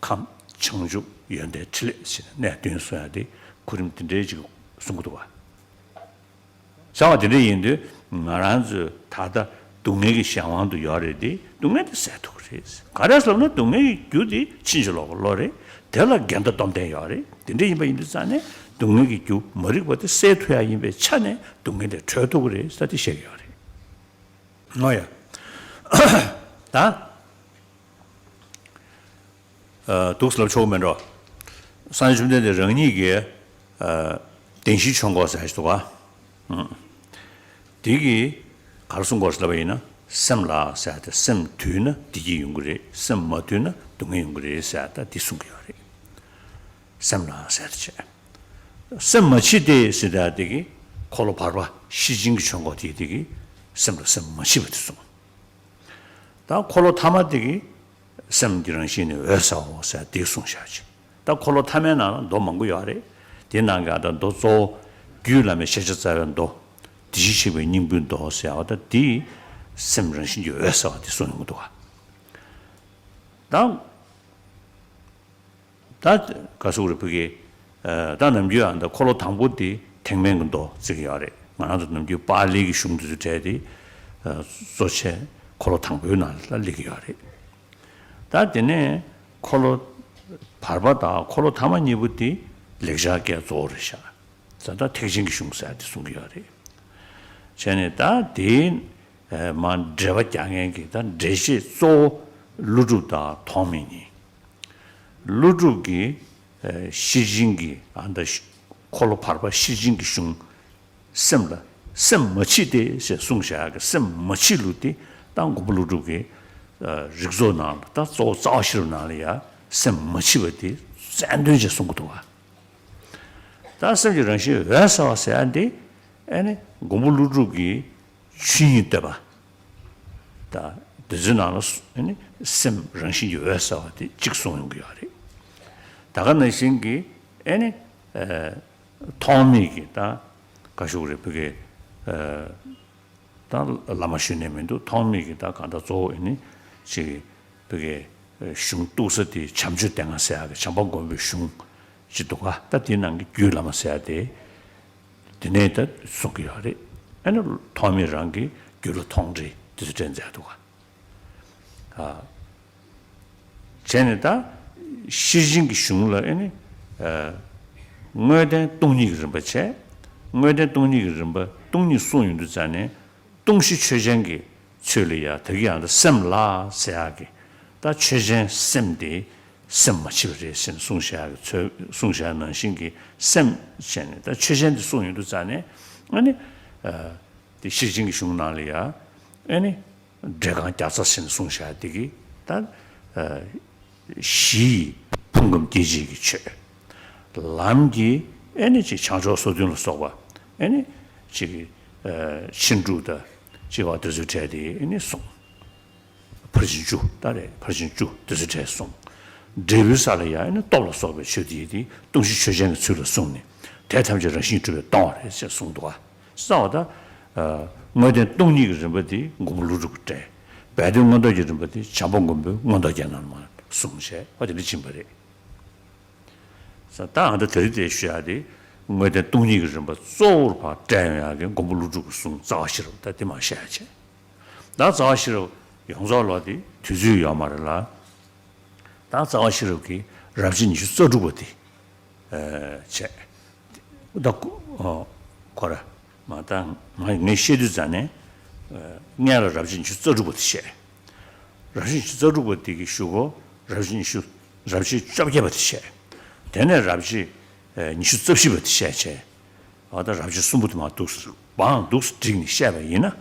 ཁམས་བྱང་ཆུབ་ཡོན་ཏན་ཕྲིན་ལས་ཟེར་ནས་གནས་བདུན་གསུང་ཡ་དེ་གོ་རིམ་དེ་འདྲའི་ཅིག་གསུང་གི་འདུག་བ། བྱ་བ་དེ་འདྲ་ཡིན་དུས་ང་རང་ཚོས་ད་ལྟ་སྡུག་བསྔལ་གྱི་གཞན་དབང་དུ་ཡོད་རེད་དེ་སྡུག་བསྔལ་དེ་སེལ་ཐུབ་ཀྱི་རེད། ག་རེ་ཟེར་ན་སྡུག་བསྔལ་གྱི་རྒྱུ་དེ་ཕྱིན་ཅི་ལོག་གི་བློ་རེད། དེ་ལ་འགལ་ཟླ་སྡོམ་ལྡན་ཡོད་རེད། དེ་འདྲ་ཡིན་པ་ཡིན་དུས་ཙང་ནས་སྡུག་བསྔལ་གྱི་རྒྱུ་མ་རིག་པ་དེ་སེལ་ཐུབ་ཡ་ཡིན་པའི་ཆ་ནས་སྡུག་བསྔལ་དེ་གྲོལ་ཐུབ་ཀྱི་རེད་ཟེར་དེ་བཤད་ཀྱི་ཡོད་རེད། ངོ་ཡ། ད། ཨ། འདུག་སེ་ལབ་ཆོག་མེད་འགྲོ། སངས་རྒྱས་བཅོམ་ལྡན་འདས་རང་ཉིད་ཀྱིས། ཨ། བདེན་བཞིའི་ཆོས་འཁོར་ཟེར་ཞིག་འདུག་ག་ཨང་། དེ་གིས་ག་རེ་གསུང་གི་ཡོད་ཟེར་ལབ་པ་ཡིན་ན། སེམས་ལ་ཟེར་ཏེ་སེམས་དུལ་ན་བདེ་སྐྱིད་ཡོང་གི་རེད། སེམས་མ་དུལ་ན་སྡུག་བསྔལ་ཡོང་གི་རེད་ཟེར་ཏེ་འདི་གསུང་གི་ཡོད་རེད། སེམས་ལ་ཟེར་ཏེ་བྱས། སེམས་མ་མཆིས་ཏེ་ཟེར་ཏེ་དེ་གིས་འཁོར་ལོ་བར་པ་ཤེར་ཕྱིན་གྱི་ཆོས་འཁོར་དེ་དེ་གིས་སེམས་ལ་སེམས་མ་མཆིས་པ་དེ་གསུངས། ད་འཁོར་ལོ་ཐ་མ་དེ་གིས་སེམས་ཀྱི་རང་བཞིན་ནི་འོད་གསལ་བའོ་ཟེར་དེ་གསུངས་བཞག་ཅིང་། ད་འཁོར་ལོ་ཐ་མའི་ནང་ལ་མདོ་མང་པོ་ཡོད་རེད། དེའི་ནང་གི་ཨ་ད་མདོ་གཙོ་བོ་རྒྱུད་བླ་མའི་ཤེས་བྱ་རྩ་བའི་མདོ། བདེ་གཤེགས་ཆེན་པོའི་སྙིང་པོའི་མདོ་ཟེར་བ་ད་དེ་སེམས་རང་བཞིན་གྱི་འོད་གསལ་བ་དེ་གསུངས་ཡོང་གི་འདུག་ག་ད། ད་ག་སུ་རེ་བུ་གི་ད་ནམ་རྒྱུན་ཨ་ད་འཁོར་ལོ་དང་པོ་དེ་ཐེག་དམན་གྱི་མདོ་བརྩི་གི་ཡོད་རེད། ང་རང་ཚོ་ནམ་རྒྱུན་པཱ་ལི་གི་གཞུང་དེ་ཚོ་བྲལ་ཏེ་གཙོ་ཆེ་འཁོར་ལོ་དང་པོའི་ནང་ལ་སླེབས་ཀྱི་ཡོད་རེད། ད་དེ་ནས་འཁོར་ལོ་བར་པ་དང་འཁོར་ལོ་ཐ་མ་གཉིས་པོ་དེ་ལེགས་སྦྱར་སྐད་གཙོ་བོ་རེད་ཤག་ད་ལྟ་ཐེག་ཆེན་གྱི་གཞུང་ཟེར་དེ་གསུང་གི་ཡོད་རེད། བྱས་ནས་ད་དེའི་མ་འགྲེལ་པ་རྒྱག་མཁན་གྱི་ད་འགྲེལ་བཤད་གཙོ་བོ་ཀླུ་སྒྲུབ་དང་ཐོགས་མེད་གཉིས། ཀླུ་སྒྲུབ་ཀྱིས་ཤེར་ཕྱིན་གྱི་ཨ་ད་འཁོར་ལོ་བར་པ་ཤེར་ཕྱིན་གྱི་གཞུང་སེམས་ལ་སེམས་མ་མཆིས་ཏེ་ཞེས་གསུངས་བཞག་གི་སེམས་མ་མཆིས་ལུགས་དེ་ད་མགོན་པོ་ཀླུ་སྒྲུབ་ཀྱི་རིགས་ཚོགས་ནང་ལ་ད་གཙོ་བོ་རྩ་བ་ཤེས་རབ་ནང་ལ་ཡང་སེམས་མ་མཆིས་པ་དེ་རྩལ་འདོན་བྱས་གསུང་གི་འདུག་ག་ད་སེམས་ཀྱི་རང་བཞིན་འོད་གསལ་བ་ཟེར་ཡ་འདི་ཨེ་ནི་མགོན་པོ་ཀླུ་སྒྲུབ་ཀྱི་ཆོས་དབྱིངས་བསྟོད་པ། ད་འདི་ཚོའི་ནང་ལ་སུ་ཨེ་ནི་སེམས་རང་བཞིན་གྱི་འོད་གསལ་བ་དེ་གཅིག་གསུངས་ཡོང་གི་ཡོད་རེད། ད་ག་ནང་བཞིན་གྱི་ཨེ་ནི་ཐོགས་མེད་ཀྱི་ད་ག་ཞུ་གི་རེད་བོད་ཀྱི་ད་བླ་མ་ཞུ་ནས་མི་འདུག་ཐོགས་མེད་ཀྱི་ད་གང་ལྟར་གཙོ་བོ་ཨེ་ནི་ཅིག་བོད་ཀྱི་གཞུང་གཏུགས་ས་དེ་བྱམས་ཆོས་སྡེ་ལྔ་ཟེར་ཡག་གི་བྱམས་པ་མགོན་པོའི་གཞུང་ཅིག་འདུག་ག་ད་དེའི་ནང་གི་རྒྱུད་བླ་མ་ཟེར་ཡག་དེ། དེ་ནས་ད་གསུང་གི་ཡོད་རེད། ཨ་ནི་ཐོགས་མེད་རང་གི་རྒྱུད་ལ་མཐོང་འདྲི་དེ་ཚོ་དྲན་མཛད་འདུག་ག་བྱས་ནས་ད་ཤེར་ཕྱིན་གྱི་གཞུང་ལ་ཨ་ནི་དངོས་བསྟན་སྟོང་ཉིད་ཀྱི་རིམ་པ་བྱས། དངོས་བསྟན་སྟོང་ཉིད་ཀྱི་རིམ་པ་སྟོང་ཉིད་གསུངས་ཡོང་དུས་ཙ་ནས་སྟོང་གཞི་ཆོས་ཅན་གྱི་ཚུལ་ལ་ཡ་ད་གི་ཡང་ད་སེམས་ལ་ཟེར་ཡག་གི་ད་ཆོས་ཅན་སེམས་དེ་སེམས་མ་མཆིས་པ་རེད་ཟེར་ནས་གསུངས་བཞག་གི་ཚུལ་གསུངས་བཞག་ནང་བཞིན་གྱི་སེམས་བྱས་ནས་ད་ཆོས་ཅན་དེ་གསུངས་ཡོང་དུས་ཙ་ནས་ཨ་ནི་དེ་ཤེར་ཕྱིན་གྱི་གཞུང་ནང་ལ་ཡ་ཨ་ནི་འགྲེལ་རྐང་བརྒྱ་རྩ་ཟེར་ནས་གསུངས་བཞག་དེ་གི་ད་གཞི་ཡི་ཕུང་ཁམས་སྐྱེ་མཆེད་ཀྱི་ཆོས། ལམ་གྱི་ཨེ་ནི་ཅིག་བྱང་ཕྱོགས་སོ་བདུན་ལ་སོགས་པ་ཨེ་ནི་ཅིག་ཕྱིན་དྲུག་དང་ཅིག་བ་དེ་ཚོའི་གྲས་དེ་ཨེ་ནི་གསུངས། ཕར་ཕྱིན་བཅུ་ད་རེད་ཕར་ཕྱིན་བཅུ་དེ་ཚོའི་གྲས་གསུངས། འབྲས་བུའི་ས་ལ་ཡང་ཨེ་ནི་སྟོབས་ལ་སོགས་པའི་ཆོས་དེ་ཡི་དེ་སྟོང་གཞི་ཆོས་ཅན་གྱི་ཚུལ་ལ་གསུངས་ནས་དེ་ཐམས་ཅད་རང་བཞིན་གྲུབ་པས་སྟོང་བ་རེད་ཅེས་གསུངས་འདུག་ག་རྩ་བ་ད། དངོས་བསྟན་སྟོང་ཉིད་ཀྱི་རིམ་པ་དེ་མགོན་པོ་ཀླུ་སྒྲུབ་ཀྱིས་བཀྲལ། སྦས་དོན་མངོན་རྟོགས་ཀྱི་རིམ་པ་དེ་བྱམས་པ་མགོན་པོས་མངོན་རྟོགས་རྒྱན་ནང་མར་གསུངས་བྱས་ཨ་དེ་འདྲ་ཕྱིན་པ་རེད། ས་ད་ཨ་ད་དེ་རིང་དེ་ཞུ་ཡག་དེ་དངོས་བསྟན་སྟོང་ཉིད་ཀྱི་རིམ་པ་གཙོ་བོར་ཕར་བཀྲལ་ཡོང་ཡག་གི་མགོན་པོ་ཀླུ་སྒྲུབ་ཀྱི་གསུང་རྩ་བ་ཤེས་རབ་ད་དེ་མར་བཤད་ཡག་བྱས། ད་རྩ་བ་ཤེས་རབ་ཡོངས་རྫོགས་ལ་དེ་དུས་ཚོད་ཡོད་མ་རེད་ལ། ད་རྩ་བ་ཤེས་རབ་ཀྱི་རབ་བྱེད་ཉི་ཤུ་རྩ་དྲུག་པ་དེ། བྱས། ད་ཁོ་ཁོ་ར་མ་ད་ང་ངས་བཤད་དུས་ཙ་ནས་སྔོན་ལ་རབ་བྱེད་ཉི་ཤུ་རྩ་དྲུག་པ་དེ་བཤད། རབ་བྱེད་ཉི་ཤུ་རྩ་དྲུག་པ་དེ་གི་གཞུག་གུ་རབ་བྱེད་ཉི་ཤུ་རབ་བྱེད་བཅོ་བརྒྱད་པ་དེ་བཤད། དེ་ནས་རབ་བྱེད་ཉི་ཤུ་རྩ་བཞི་པ་དེ་བཤད་བྱས། ཨ་ད་རབ་བྱེད་གསུམ་པོ་དེ་མར་འདུག་སེ་བང་འདུག་སེ་བསྒྲིགས་ནས་བཤད་པ་ཡིན་ན།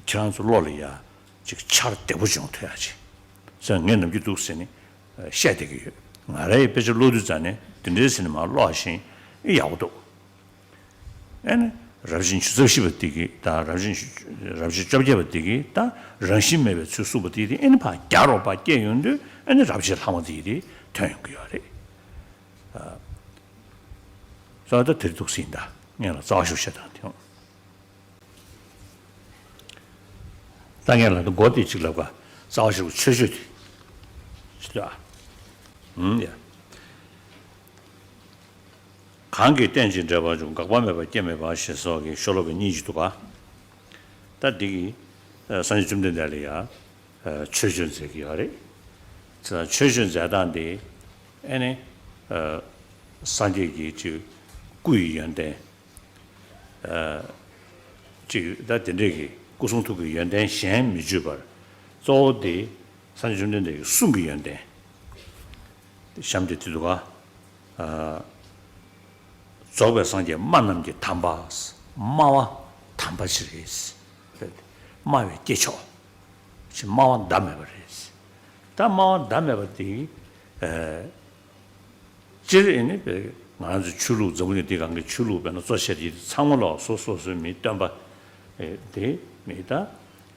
ཁྱེད་རང་ཚོ་བློ་ལ་ཡ་ཅིག་འཆར་བདེ་པོ་བྱུང་ཐུབ་ཡ་ཅིག་ཟེར་ངས་ནམ་རྒྱུན་འདུག་ཟེར་ནས་བཤད་བསྡད་ཀྱི་ཡོད། ང་རའི་དཔེ་ཆ་ཀློག་དུས་ཙ་ནས་དེ་འདྲའི་ཟེར་ནས་མར་ཀློག་བཞིན་ཨེ་ཡག་པོ་འདུག་ཨེ་ནི་རབ་བྱེད་ཉི་ཤུ་རྩ་བཞི་པ་དེ་གི་ད་རབ་བྱེད་རབ་བྱེད་བཅོ་བརྒྱད་པ་དེ་གི་ད་རང་བཞིན་མེད་པའི་ཚུལ་གསུངས་པ་དེ་དེ་ཨེ་ནི་ཕར་རྒྱག་རོགས་ཕར་སྐྱེལ་ཡོང་དུས་ཨེ་ནི་རབ་བྱེད་ལྷག་མ་དེ་དེ་ཐོན་ཡོང་གི་ཡོད་རེད། ས་ད་དེར་འདུག་ཟིན་ད་ངས་ལ་རྩ་བ་ཤུགས་ཆེ་དང་དེ། ད་ངས་ལ་འདི་མགོ་དེ་གཅིག་ལབ་ག་རྩ་བ་ཤུགས་ཆོས་ཆོས་དེ། ཅི་ལ། ཧུམ་ཡ། གང་གིས་རྟེན་ཅིང་འབྲེལ་པར་འབྱུང་། འགག་པ་མེད་པ་སྐྱེ་མེད་པ་ཞེས་སོགས་ཀྱི་ཤོ་ལོ་ཀ་གཉིས་ཅིག་འདུག་ག་ད་འདི་གི་སངས་རྒྱས་བཅོམ་ལྡན་འདས་ལ་ཡ་ཆོས་སྤྱོད་མཛད་ཀྱི་ཡོད་རེད། ཆོས་སྤྱོད་མཛད་སྟངས་དེ་ཨེ་ནི་སངས་རྒྱས་ཀྱི་ཅིག་སྐུ་ཡི་ཡོན་ཏན། ཅིག་ད་དེ་འདྲས་ཀྱི་སྐུ་གསུང་ཐུགས་ཀྱི་ཡོན་ཏན་གཞན་མི་བརྗོད་པར་གཙོ་བོ་དེ་སངས་རྒྱས་བཅོམ་ལྡན་འདས་ཀྱི་གསུང་གི་ཡོན་ཏན་གཤམ་དེ་དེ་འདུག་ག་རྫོགས་པའི་སངས་རྒྱས་སྨྲ་རྣམས་ཀྱི་དམ་པ། སྨྲ་བ་དམ་པ་ཅིག་རེད། སྨྲ་བའི་སྐྱེས་མཆོག་ཅིག་སྨྲ་བ་ཟླ་མེད་པ་རེད། ད་སྨྲ་བ་ཟླ་མེད་པ་དེ། སྤྱིར་ཨེ་ནི་ང་རང་ཚོ་ཆོས་ལུགས་འཛམ་བུ་གླིང་འདི་སྒང་གི་ཆོས་ལུགས་དཔེར་ན་གཙོ་ཆེ་དེ་ཚང་མ་ལ་སོ་སོ་སོའི་མིའི་སྟོན་པ་དེ་མི་ད་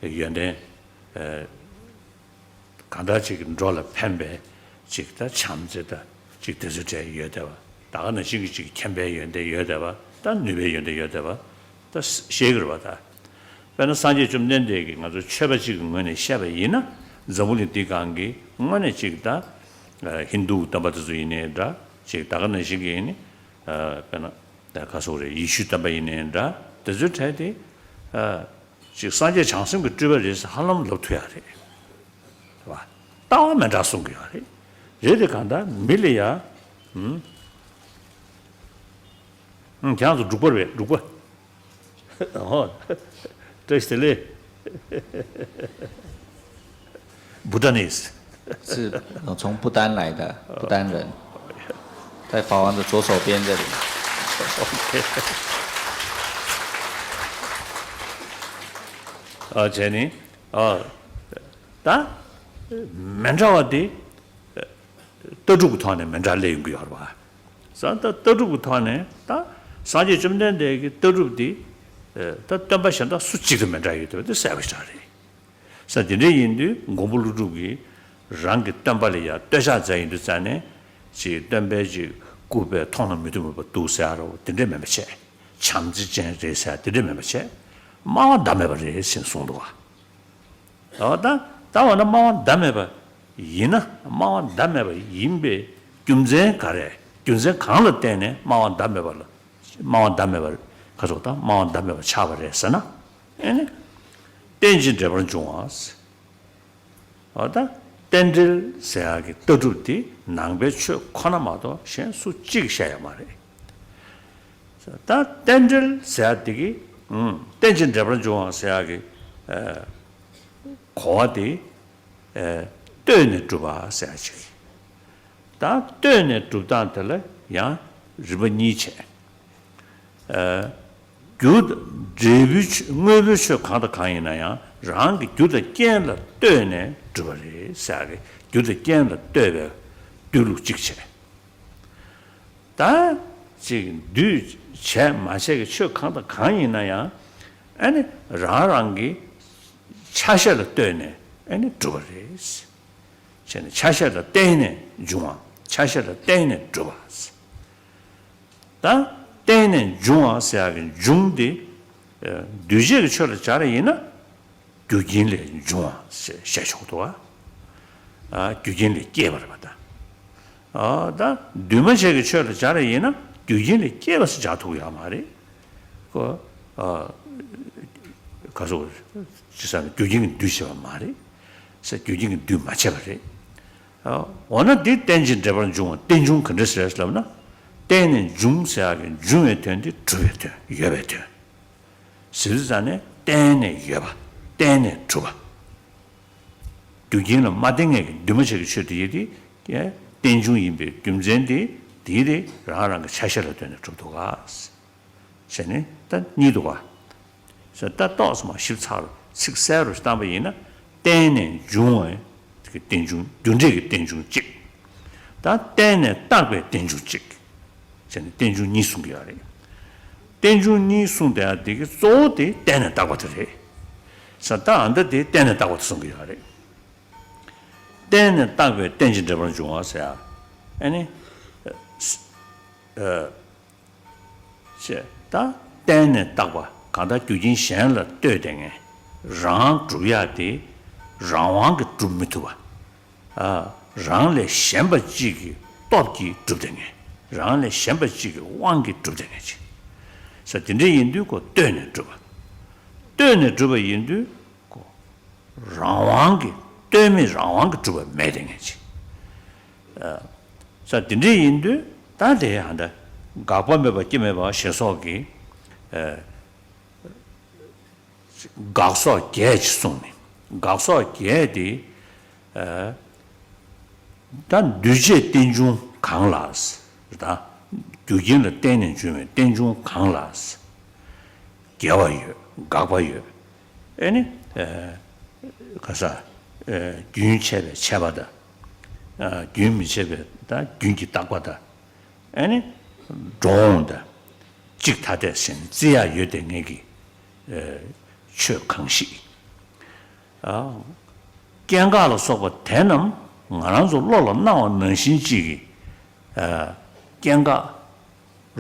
ཡོན་ཏན་གང་ལྟར་ཅིག་འགྲོ་ལ་ཕན་པའི་ཅིག་ད་བྱམས་བརྩེ་ད་ཅིག་དེ་ཚོའི་གྲས་ཡོད་བསྡད་པ། ད་ག་ནང་བཞིན་གྱི་ཅིག་མཁྱེན་པའི་ཡོན་ཏན་ཡོད་བསྡད་པ། ད་ནུས་པའི་ཡོན་ཏན་ཡོད་བསྡད་པ་ད་ཤེས་ཀྱི་རེད་པ། ད་དཔེར་ན་སངས་རྒྱས་བཅོམ་ལྡན་འདས་ཀྱིས་ང་ཚོ་ཆོས་པ་གཅིག་གི་ངོས་ནས་བཤད་པ་ཡིན་ན་འཛམ་བུ་གླིང་འདི་སྒང་གི་དངོས་གནས་ཅིག་ད་ ཧིན་དུའི་སྟོན་པ་དེ་ཚོ་ཡིན་ནའི་འདྲ། ཅིག་ད་ག་ནང་བཞིན་གྱི་ཡིན་ནི། དཔེར་ན་ག་སོགས་རེད། ཡེ་ཤུའི་སྟོན་པ་ཡིན་ནའི་འདྲ། དེ་ཚོའི་གྲས་དེ། ཅིག་སངས་རྒྱས་བྱང་སེམས་ཀྱི་སྤྲུལ་པ་རེད་ཟེར་ཧ་ལམ་ལབ་ཐུབ་ཡ་རེད། རེད་བ། ལྟ་བ་མི་འདྲ་གསུང་གི་ཡོད་རེད། རེད་དེ་གང་ལྟར་མི་ལ་ཡ། ཧུམ། ཁྱེད་རང་ཚོ་འབྲུག་པ་རེད། འབྲུག་པ། ཨོ། བཀྲ་ཤིས་བདེ་ལེགས། Bhutanese། 是，呃，从不丹来的，不丹人，在法王的左手边这里。 ཨ་བྱས་ནི། ཨ། ད་མི་འདྲ་བ་དེ་ལྟ་གྲུབ་ཀྱི་ཐོག་ནས་མི་འདྲ་སླེབས་ཡོང་གི་ཡོད་རེད་བ། ས་ད་ལྟ་གྲུབ་ཀྱི་ཐོག་ནས་ད་སངས་རྒྱས་བཅོམ་ལྡན་འདས་ཀྱི་ལྟ་གྲུབ་དེ་ད་སྟོན་པ་གཞན་དག་སུ་གཅིག་དང་མི་འདྲ་ཡོད་དེ་བ་དེ་གསལ་པོ་ཞིག་རེད། ས་དེ་འདྲ་ཡིན་དུས་མགོན་པོ་ཀླུ་སྒྲུབ་ཀྱིས་རང་གི་སྟོན་པ་ལ་ཡང་བསྟོད་ཕྱག་མཛད་ཡིན་དུས་ཙང་ནས་ཅིག་སྟོན་པའི་ཅིག་སྐུ་པས་མཐོང་ན་མི་བཏུབ་པ་འདུག་ཟེར་ཡ་རོ་དེ་འདྲ་མིན་པ་བྱས། བྱམས་བརྩེ་ཅན་རེད་ཟེར་ཡ་དེ་འདྲ་མིན་པ་བྱས། སྨྲ་བ་ཟླ་མེད་པ་རེད་ཟེར་གསུངས་འདུག་བ། ད་ད་ད་འོ་ན་སྨྲ་བ་ཟླ་མེད་པ་ཡིན་ན། སྨྲ་བ་ཟླ་མེད་པ་ཡིན་པའི་རྒྱུ་མཚན་ག་རེ། རྒྱུ་མཚན་གང་ལ་བརྟེན་ནས་སྨྲ་བ་ཟླ་མེད་པ་ལ། སྨྲ་བ་ཟླ་མེད་པ་ག་ཚོད་དང་སྨྲ་བ་ཟླ་མེད་པ་ཆགས་པ་རེད་ཟེར་ན། ཨེ་ནི། རྟེན་ཅིང་འབྲེལ་པར་འབྱུང་བ། འོ་ད་རྟེན་འབྲེལ་ཟེར་ཡག་གི་ལྟ་གྲུབ་དེ་ནང་པའི་ཆོས་ཁོ་ན་མ་གཏོགས་གཞན་སུ་གཅིག་བཤད་ཡོད་མ་རེད། ད་རྟེན་འབྲེལ་ཟེར་ཡག་དེ་གི། ཨུམ། རྟེན་ཅིང་འབྲེལ་པར་འབྱུང་བ་ཟེར་ཡག་གི། ཨ། གོ་བ་དེ། ཨ། ལྟོས་ནས་གྲུབ་པ་ཟེར་ཡག་ཅིག་ད་ལྟོས་ནས་གྲུབ་སྟངས་དེ་ལ་ཡང་རིམ་པ་གཉིས་བྱས། ཨ། རྒྱུ་དང་འབྲས་བུའི་ཆོས། དངོས་པོའི་ཆོས་གང་དང་གང་ཡིན་ན་ཡང་རང་གི་རྒྱུ་དང་རྐྱེན་ལ་ལྟོས་ནས་གྲུབ་པ་རེད་ཟེར་ཡག་གི་རྒྱུ་དང་རྐྱེན་ལ་ལྟོས་པའི་སྡོད་ལུགས་གཅིག་བྱས། ད་ཅིག་འདུས་བྱས་མ་བྱས་ཀྱི་ཆོས་གང་དང་གང་ཡིན་ན་ཡང་ཨ་ནི་རང་རང་གི་ཆ་ཤས་ལ་ལྟོས་ནས་ཨ་ནི་གྲུབ་པ་རེད། བྱས་ནས་ཆ་ཤས་ལ་བརྟེན་ནས་འབྱུང་བ། ཆ་ཤས་ལ་བརྟེན་ནས་གྲུབ་པ། ད་བརྟེན་ནས་འབྱུང་བ་ཟེར་ཡག་གི་འབྱུང་དེ། ཨ། འདུས་བྱས་ཀྱི་ཆོས་ལ་སྦྱར་ཡིན་ན། རྒྱུ་རྐྱེན་ལས་འབྱུང་བ་ཞེས་བཤད་ཆོག་འདུག་བ། ཨ། རྒྱུ་རྐྱེན་ལས་སྐྱེས་པ་རེད་པ་ད། ཨ། ད་འདུས་མ་བྱས་ཀྱི་ཆོས་ལ་སྦྱར་ཡིན་ན་རྒྱུ་རྐྱེན་ལས་སྐྱེས་པ་ཟེར་སྦྱར་ཐུབ་ཡོད་མ་རེད། ཁོ། ཨ། ག་སོགས་ཅི་ཟེར་ན་རྒྱུ་རྐྱེན་གྱིས་འདུས་བྱས་པ་མ་རེད། ས་རྒྱུ་རྐྱེན་གྱིས་འདུས་མ་བྱས་པ་རེད། ཨ། འོ་ན་འདི་རྟེན་ཅིང་འབྲེལ་པར་འབྱུང་བ། རྟེན་འབྱུང་ག་འདྲ་ཟེར་ལབ་ན། བརྟེན་ནས་འབྱུང་ཟེར་ཡག་གི་འབྱུང་བའི་དོན་དེ་གྲུབ་པའི་དོན། ཡོད་པའི་དོན། ཟེར་དུས་ཙང་ནས་བརྟེན་ནས་ཡོད་པ། བརྟེན་ནས་གྲུབ་པ། རྒྱུ་རྐྱེན་ལ་མ་བརྟེན་མཁན་གྱི་འདུས་མ་བྱས་ཀྱི་ཆོས་དེ་ཡོད་དེ། རྟེན་འབྱུང་ཡིན་པའི་རྒྱུ་མཚན་དེ་དེ་དེ་རང་རང་གི་ཆ་ཤས་ལ་ལྟོས་ནས་གྲུབ་འདུག་ག་ཟེར་ནས་ད་གཉིས་འདུག་ག་ཟེར་ད་ཏོག་ཙམ་ཞིབ་ཚགས་རུ་ཚིག་གསལ་རུ་བཏང་པ་ཡིན་ན། བརྟེན་ནས་འབྱུང་བའི་རྟེན་འབྱུང་། རྒྱུ་འབྲས་ཀྱི་རྟེན་འབྱུང་གཅིག་ད་བརྟེན་ནས་བཏགས་པའི་རྟེན་འབྱུང་གཅིག་ཟེར་ནས་རྟེན་འབྱུང་གཉིས་གསུང་གི་ཡོད་རེད། རྟེན་འབྱུང་གཉིས་གསུངས་བསྡད་ཡ་དེ་གི་གཙོ་བོ་དེ་བརྟེན་ནས་བཏགས་པ་དེ་རེད། ས་ད་ཨ་མདའ་དེ་བརྟེན་ནས་བཏགས་པ་དེ་གསུང་གི་ཡོད་རེད། བརྟེན་ནས་བཏགས་པའི་རྟེན་ཅིང་འབྲེལ་པར་འབྱུང་བ་ཟེར་ཡ། ཨ་ནི། ཨ། ཅེས་ད་བརྟེན་ནས་བཏགས་པ་གང་ལྟར་རྒྱུ་རྐྱེན་གཞན་ལ་ལྟོས་ཏེ་ངས་རང་གྲུབ་ཡ་དེ་རང་དབང་གིས་གྲུབ་མི་ཐུབ་པ། ཨ། རང་ལས་གཞན་པ་གཅིག་གི་སྟོབས་ཀྱིས་གྲུབ་སྡོད་མཁན། རང་ལས་གཞན་པ་གཅིག་གི་དབང་གིས་གྲུབ་སྡོད་མཁན་ཅིག་ས་དེ་འདྲ་ཡིན་དུས་ཁོ་ལྟོས་ནས་གྲུབ་པ། ལྟོས་ནས་གྲུབ་པ་ཡིན་དུས་ཁོ་རང་དབང་གིས། ལྟོས་མེད་རང་དབང་གིས་གྲུབ་པ་མེད་སྡོད་མཁན་ཅིག་ཨ། ས་དེ་འདྲ་ཡིན་དུས་ད་དེ་ཧ་ད་དགག་པ་མེད་པ་སྐྱེ་མེད་པ་ཞེས་སོགས་ཀྱི། ཨ། དགག་སོགས་བརྒྱད་ཅིག་གསུངས་ནས། དགག་སོགས་བརྒྱད་དེ། ཨ། ད་འདུས་བྱས་རྟེན་འབྱུང་གང་ལ། ད་རྒྱུ་རྐྱེན་ལ་བརྟེན་ནས་འབྱུང་བའི་རྟེན་འབྱུང་གང་ལ། འགལ་བ་ཡོད། དགག་པ་ཡོད། ཨེ་ནི། ཨ། ག་ས། ཨ། རྒྱུན་ཆད་པའི་ཆད་པ་དང་། ཨ། རྒྱུན་མི་ཆད་པའི་ད་རྒྱུན་གྱི་རྟག་པ་དང་། ཨེ་ནི། འགྲོ་འོང་དང་། གཅིག་ཐ་དད་ཟེར་ནས་བརྩི་ཡ་ཡོད་དེ་ངེས་ཀྱི། ཨ། ཆོས་གང་ཞིག་ཨ། སྐྱེ་འགག་ལ་སོགས་པ་དེ་རྣམས་ང་རང་ཚོ་བློ་ལ་སྣང་བ་ནང་བཞིན་གཅིག་གི། ཨ། སྐྱེ་འགག་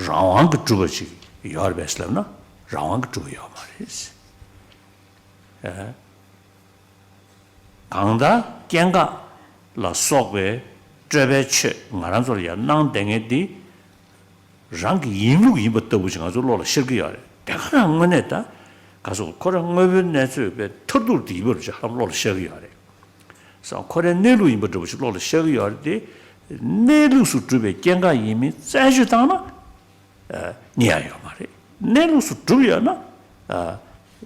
རང་དབང་གིས་གྲུབ་པ་ཅིག་ཡོད་རེད་པས་ལབ་ན་རང་དབང་གིས་གྲུབ་པ་ཡོད་མ་རེད། ཨ། གང་ལྟར་སྐྱེ་འགག་ལ་སོགས་པའི་ སྤྲོས་པའི་ཆོས་ང་རང་ཚོ་ལ་ཡང་གནང་བསྡད་མཁན་འདི། རང་གི་ཡིན་ལུགས་ཡིན་པ་ལྟ་བུ་ཞིག་ང་ཚོ་བློ་ལ་ཤར་གྱི་ཡོད་རེད། དེ་ག་རང་དངོས་གནས་ད་ག་སོགས་ཁོ་རང་དངོས་པོའི་གནས་ཚུལ་དཔེ་ཐར་ཐུར་དེ་ཡིན་པ་ཞིག་ཧ་ལམ་བློ་ལ་ཤར་གྱི་ཡོད་རེད། སོ་ཁོ་རའི་གནས་ལུགས་ཡིན་པ་འདྲ་བོ་ཞིག་བློ་ལ་ཤར་གྱི་ཡོད་རེད་དེ། གནས་ལུགས་སུ་གྲུབ་པའི་སྐྱེ་འགག་ཡིན་མིན་རྩད་གཅོད་བཏང་ན་རྙེད་ཡ་ཡོད་མ་རེད། གནས་ལུགས་སུ་གྲུབ་ཡོད་ན་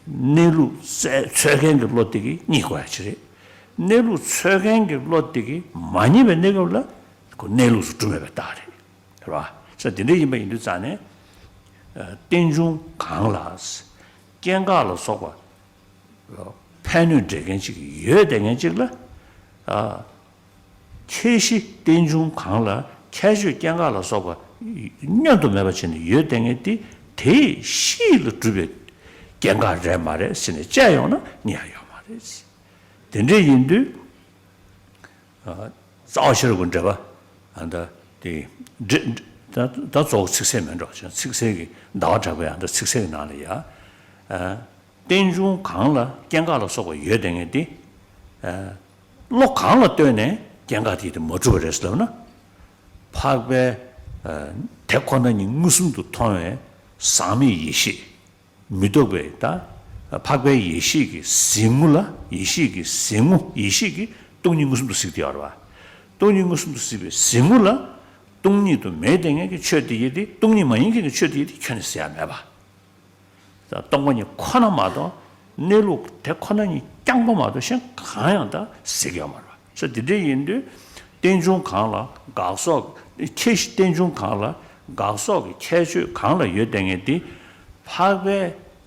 གནས་ལུགས་རྩད་འཚོལ་མཁན་གྱི་བློ་དེ་གིས་རྙེད་དགོས་ཡ་ཅིག་རེད། གནས་ལུགས་འཚོལ་མཁན་གྱི་བློ་དེ་གིས་མ་རྙེད་པའི་གནས་སྐབས་ལ་ཁོ་གནས་ལུགས་སུ་གྲུབ་མེད་པའི་རྟགས་རེད། རེད་བ། ས་དེ་འདྲ་ཡིན་པ་ཡིན་དུས་ཙང་ནས། རྟེན་འབྱུང་གང་ལ། སྐྱེ་འགག་ལ་སོགས་པ་ཕན་གནོད་འབྲེལ་མཁན་ཅིག་ཡོད་བསྡད་མཁན་ཅིག་ལ། ཁྱད་གཞི་རྟེན་འབྱུང་གང་ལ་ཁྱད་ཆོས་སྐྱེ་འགག་ལ་སོགས་པ་བསྙོན་དུ་མེད་པ་བྱས་ནས་ཡོད་བསྡད་མཁན་དེ་དེའི་གཤིས་ལ་གྲུབ་པའི་སྐྱེ་འགག་རེད་མ་རེད་ཟེར་ནས་དཔྱད་ཡོང་ན་རྙེད་ཡ་ཡོད་མ་རེད། དེ་འདྲ་ཡིན་དུས། རྩ་བ་ཤེས་རབ་ཀྱི་འགྲེལ་པ། ཨ་ད་དེ་འགྲེ་ད་ད་གཙོ་བོ་ཚིག་གསལ་མིན་འགྲོ་ཚིག་གསལ་གྱི་ཟླ་བ་གྲགས་པའི་ཨ་ད་ཚིག་གསལ་གྱི་ནང་ལ་ཡ། རྟེན་འབྱུང་གང་ལ་སྐྱེ་འགག་ལ་སོགས་པ་ཡོད་བསྡད་མཁན་དེ། བློ་གང་ལ་ལྟོས་ནས་སྐྱེ་འགག་དེ་དེ་མ་གྲུབ་པ་རེད་ཟེར་ལབ་ན། འཕགས་པའི་དེ་ཁོ་ན་ཉིད་མངོན་སུམ་དུ་མཐོང་བའི་ཟག་མེད་ཡེ་ཤེས། མི་རྟོག་པའི་ད་འཕགས་པའི་ཡེ་ཤེས་ཀྱི་གཟིགས་ངོ་ལ་ཡེ་ཤེས་ཀྱི་གཟིགས་ངོ་ཡེ་ཤེས་ཀྱི་སྟོང་ཉིད་མངོན་སུམ་དུ་གཟིགས་དེ་ཡོད་རེད་བ། སྟོང་ཉིད་མངོན་སུམ་དུ་གཟིགས་པའི་གཟིགས་ངོ་ལ་སྟོང་ཉིད་དུ་མེད་བསྡད་མཁན་གྱི་ཆོས་དེ་ཡི་དེ་སྟོང་ཉིད་མ་ཡིན་མཁན་གྱི་ཆོས་དེ་ཡི་དེ་ཁྱོན་ནས་ཟེར་ཡ་མེད་པ། ད་སྟོང་པ་ཉིད་ཁོ་ན་མ་གཏོགས་གནས་ལུགས་དེ་ཁོ་ན་ཉིད་རྐྱང་པ་མ་གཏོགས་གཞན་གང་ཡང་ད་གཟིགས་ཡོད་མ་རེད་བ། ས་དེ་འདྲ་ཡིན་དུས། རྟེན་འབྱུང་གང་ལ་དགག་སོགས་ཁྱད་གཞི་རྟེན་འབྱུང་གང་ལ་དགག་སོགས་ཀྱི་ཁྱད་ཆོས་གང་ལ་ཡོད་བསྡད་མཁན་དེ། འཕགས་པའི་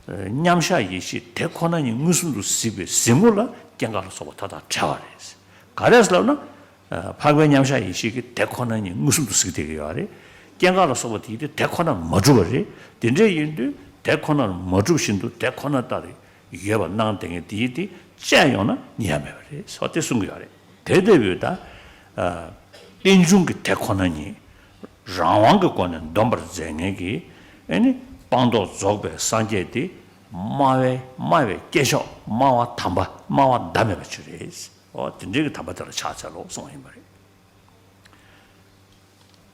མཉམ་གཞག་ཡེ་ཤེས་དེ་ཁོ་ན་ཉིད་མངོན་སུམ་དུ་གཟིགས་པའི་གཟིགས་ངོ་ལ་སྐྱེ་འགག་ལ་སོགས་པ་མཐའ་དག་བྲལ་བ་རེད། ག་རེ་ཟེར་ལབ་ན། འཕགས་པའི་མཉམ་གཞག་ཡེ་ཤེས་ཀྱིས་དེ་ཁོ་ན་ཉིད་མངོན་སུམ་དུ་གཟིགས་བསྡད་ཀྱི་ཡོད་རེད། སྐྱེ་འགག་ལ་སོགས་པ་དེ་ཡིས་དེ་དེ་ཁོ་ན་མ་གྲུབ་པ་རེད། དེ་འདྲ་ཡིན་དུས་དེ་ཁོ་ན་མ་གྲུབ་བཞིན་དུ་དེ་ཁོ་ན་ལྟར་ཡོད་པར་སྣང་བསྡད་མཁན་དེ་ཡིས་དེ་དཔྱད་ཡོང་ན་རྙེད་ཡ་མེད་པ་རེད་ཟེར་བ་དེ་གསུང་གི་ཡོད་རེད། དེ་ལྟ་བུའི་ད། རྟེན་འབྱུང་གི་དེ་ཁོ་ན་ཉིད་རང་དབང་གི་སྒོ་ནས་འདོམས་པར་མཛད་མཁན་གྱི་ཨེ་ནི་སྤངས་རྟོགས་རྫོགས་པའི་སངས་རྒྱས་དེ་སྨྲ་བའི་སྨྲ་བའི་སྐྱེས་མཆོག་སྨྲ་བ་དམ་པ་སྨྲ་བ་ཟླ་མེད་པ་ཅིག་རེད། འོ་དེ་འདྲའི་གི་དམ་པ་དེ་ལ་ཕྱག་འཚལ་ལོ་གསུངས་པ་ཡིན་པ་རེད།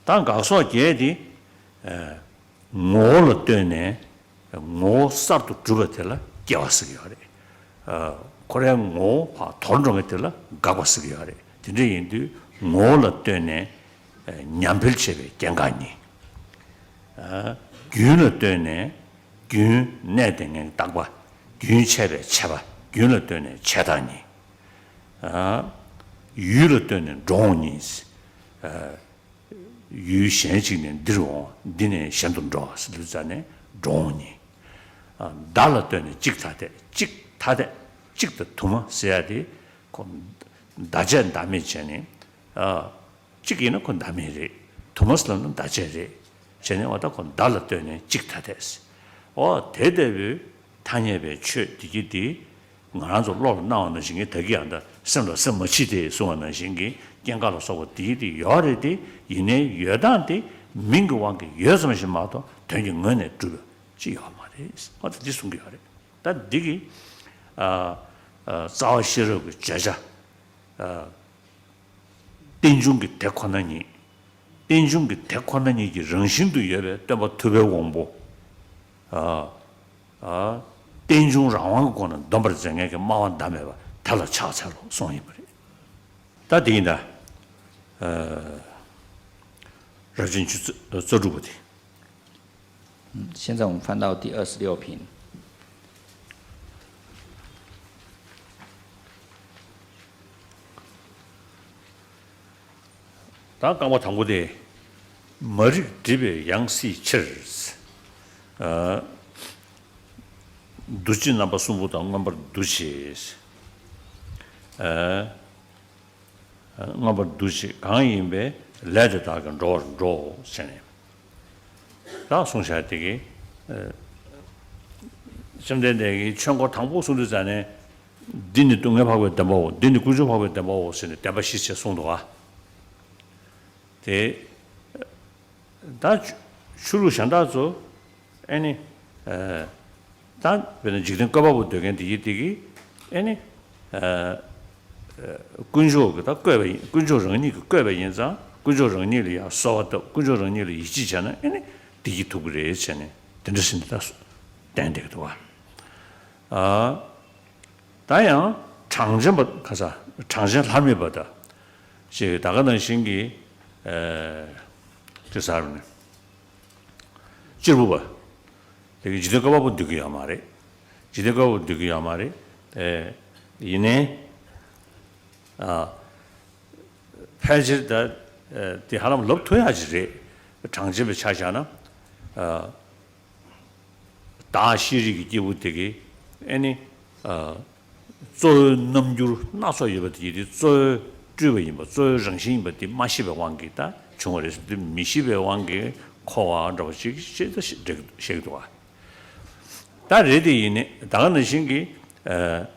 ད་དགག་སོགས་བརྒྱད་དེ། ངོ་བོ་ལ་ལྟོས་ནས་ངོ་བོ་གསར་དུ་གྲུབ་པ་དེ་ལ་སྐྱེ་བ་ཟེར་གྱི་ཡོད་རེད། ཁོ་རའི་ངོ་བོ་ཕར་དོར་འགྲོ་མཁན་དེ་ལ་འགག་པ་ཟེར་གྱི་ཡོད་རེད། དེ་འདྲ་ཡིན་དུས་ངོ་བོ་ལ་ལྟོས་ནས་ཉམས་འཕེལ་བྱེད་པའི་སྐྱེ་འགག་གཉིས། རྒྱུན་ལ་ལྟོས་ནས་རྒྱུན་གནས་བསྡད་མཁན་རྟག་པ། རྒྱུན་ཆད་པའི་ཆད་པ། རྒྱུན་ལ་ལྟོས་ནས་བྱེ་བྲག་གཉིས། ཡུལ་ལ་ལྟོས་ནས་འགྲོ་འོང་གཉིས། ཡུལ་གཞན་ཞིག་ནས་འདིར་འོང་འདི་ནས་གཞན་དུ་འགྲོ་ཟེར་དུས་ཙ་ནས་འགྲོ་འོང་གཉིས། བརྡ་ལ་ལྟོས་ནས་གཅིག་ཐ་དད་གཅིག་ཐ་དད་གཅིག་དང་དུ་མ་ཟེར་ཡ་དེ་ཁོ་བརྡ་ཆད་བརྡ་མེད་བྱས་ནས། གཅིག་ཡིན་ན་ཁོ་བརྡ་མེད་རེད། དུ་མ་ཟེར་ན་བརྡ་ཆད་རེད། བྱས་ནས་འོ་ད་ཁོ་བརྡ་ལ་ལྟོས་ནས་གཅིག་ཐ་དད། འོ་དེ་ལྟ་བུའི་ཐ་སྙད་པའི་ཆོས་དེ་གི་དེ་ང་རང་ཚོ་བློ་ལ་སྣང་བ་ནང་བཞིན་གྱི་ད་གི་ཡང་ད་སེམས་ལ་སེམས་མ་མཆིས་ཏེ་གསུང་བ་ནང་བཞིན་གྱི་སྐྱེ་འགག་ལ་སོགས་པ་དེ་གི་དེ་ཡོད་རེད་དེ། ཡིན་ནའི་ཡོད་སྟངས་དེ་མིང་གི་དབང་གིས་ཡོད་ཙམ་ཞིག་མ་གཏོགས་དོན་གྱི་ངོས་ནས་གྲུབ་པ་ཅི་ཡོད་མ་རེད། འོ་ད་འདི་གསུང་གི་ཡོད་རེད། ད་འདི་གི་རྩ་བ་ཤེས་རབ་ཀྱི་བརྗོད་བྱ། རྟེན་འབྱུང་གི་དེ་ཁོ་ན་ཉིད། རྟེན་འབྱུང་གི་དེ་ཁོ་ན་ཉིད་ཀྱི་རང་བཞིན་དུ་ཡོད་པའི་སྟོན་པ་ཐུབ་པའི་དབང་པོ། རྟེན་འབྱུང་རང་དབང་གི་སྒོ་ནས་འདོམས་པར་མཛད་མཁན་གྱི་སྨྲ་བ་ཟླ་མེད་པ་དེ་ལ་ཕྱག་འཚལ་ལོ་གསུངས་ཡིན་པ་རེད། ད་དེ་ཡིན་ད། རབ་བྱུང་ཆུ་ཚོད་རྩ་དྲུག་པ་དེ། 现在我们翻到第二十六篇。 ད་རྐང་པ་དང་པོ་དེ། མ་རིག་སྒྲིབ་པའི་ཡང་སྲིད་ཕྱིར། འདུ་བྱེད་རྣམ་པ་གསུམ་པོ་དང་མངོན་པར་འདུ་བྱེད། མངོན་པར་འདུ་བྱེད་གང་ཡིན་པའི་ལས་དེ་དག་གིས་འགྲོ་བར་འགྲོ་ཟེར་ནས། ད་གསུངས་བཞག་དེ་གི། བཅོམ་ལྡན་འདས་ཀྱིས་ཆོས་འཁོར་དང་པོ་གསུང་དུས་ཙ་ནས། འདི་ནི་སྡུག་བསྔལ་འཕགས་པའི་བདེན་པའོ། འདི་ནི་ཀུན་འབྱུང་འཕགས་པའི་བདེན་པའོ་ཟེར་ནས་བདེན་པ་བཞི་ཞེས་གསུངས་འདུག་ག། དེ། ད་ཆོས་ལུགས་གཞན་དག་ཚོ། ཨེ་ནི། ད་དཔེར་ན་འཇིག་རྟེན་བཀོད་པ་པོ་འདོད་མཁན་དེ་ཡིན་དེ་གིས་ཨེ་ནི། དཀོན་མཆོག་གི་ད་བཀོད་པ་ཡིན། དཀོན་མཆོག་རང་ཉིད་ཀྱིས་བཀོད་པ་ཡིན་ཙང་དཀོན་མཆོག་རང་ཉིད་ལ་ཡང་གསོལ་བ་བཏབ། དཀོན་མཆོག་རང་ཉིད་ལ་ཡིད་ཆེས་བྱས་ན་ཨེ་ནི་བདེ་སྐྱིད་ཐོབ་ཀྱི་རེད་བྱས་ནས་དེ་འདྲ་ཟེར་ནས་ད་བསྟན་བསྡད་ཀྱི་འདུག་བ། ཨ། ད་ཡང་གྲངས་ཅན་པ་ག་ས་གྲངས་ཅན་ལྷར་མེད་པ་དང་ཅིག་ད་ག་ནང་བཞིན་གྱི་ཨ་ཅི་ཟེར་ནས་གཅེར་བུ་པ། དེ་གི་འཇིག་རྟེན་བཀོད་པ་པོ་འདོད་ཀྱི་ཡོད་མ་རེད། འཇིག་རྟེན་བཀོད་པ་པོ་འདོད་ཀྱི་ཡོད་མ་རེད། ཨེ། ཡིན་ནའི། ཨ། ཕལ་ཆེར་ད། ཨེ། དེ་ཧ་ལམ་ལབ་ཐུབ་ཡག་ཅིག་རེད། གྲངས་ཅན་པའི་ཆ་བཞག་ན། ཨ། བདག་ཤེས་རིག་གི་སྐྱེས་བུ་དེ་གི་ཨེ་ནི། ཨ། གཙོ་བོའི་རྣམ་འགྱུར་སྣ་ཚོགས་ཡོད་པ་དེ་ཡིན་དུས་གཙོ་བོའི་སྤྲུལ་པ་ཡིན་པ། གཙོ་བོའི་རང་བཞིན་ཡིན་པ་དེ་མ་ཤེས་པའི་དབང་གིས་ད་བྱུང་བ་རེད་ཟེར་དུས་མི་ཤེས་པའི་དབང་གིས་འཁོར་བ་འདྲ་བ་ཅིག་ཅེས་ད་བཤད་ཀྱི་འདུག་བ། ད་རེད་དེ་ཡིན་ནི་ད་ག་ནང་བཞིན་གྱི། ཨ།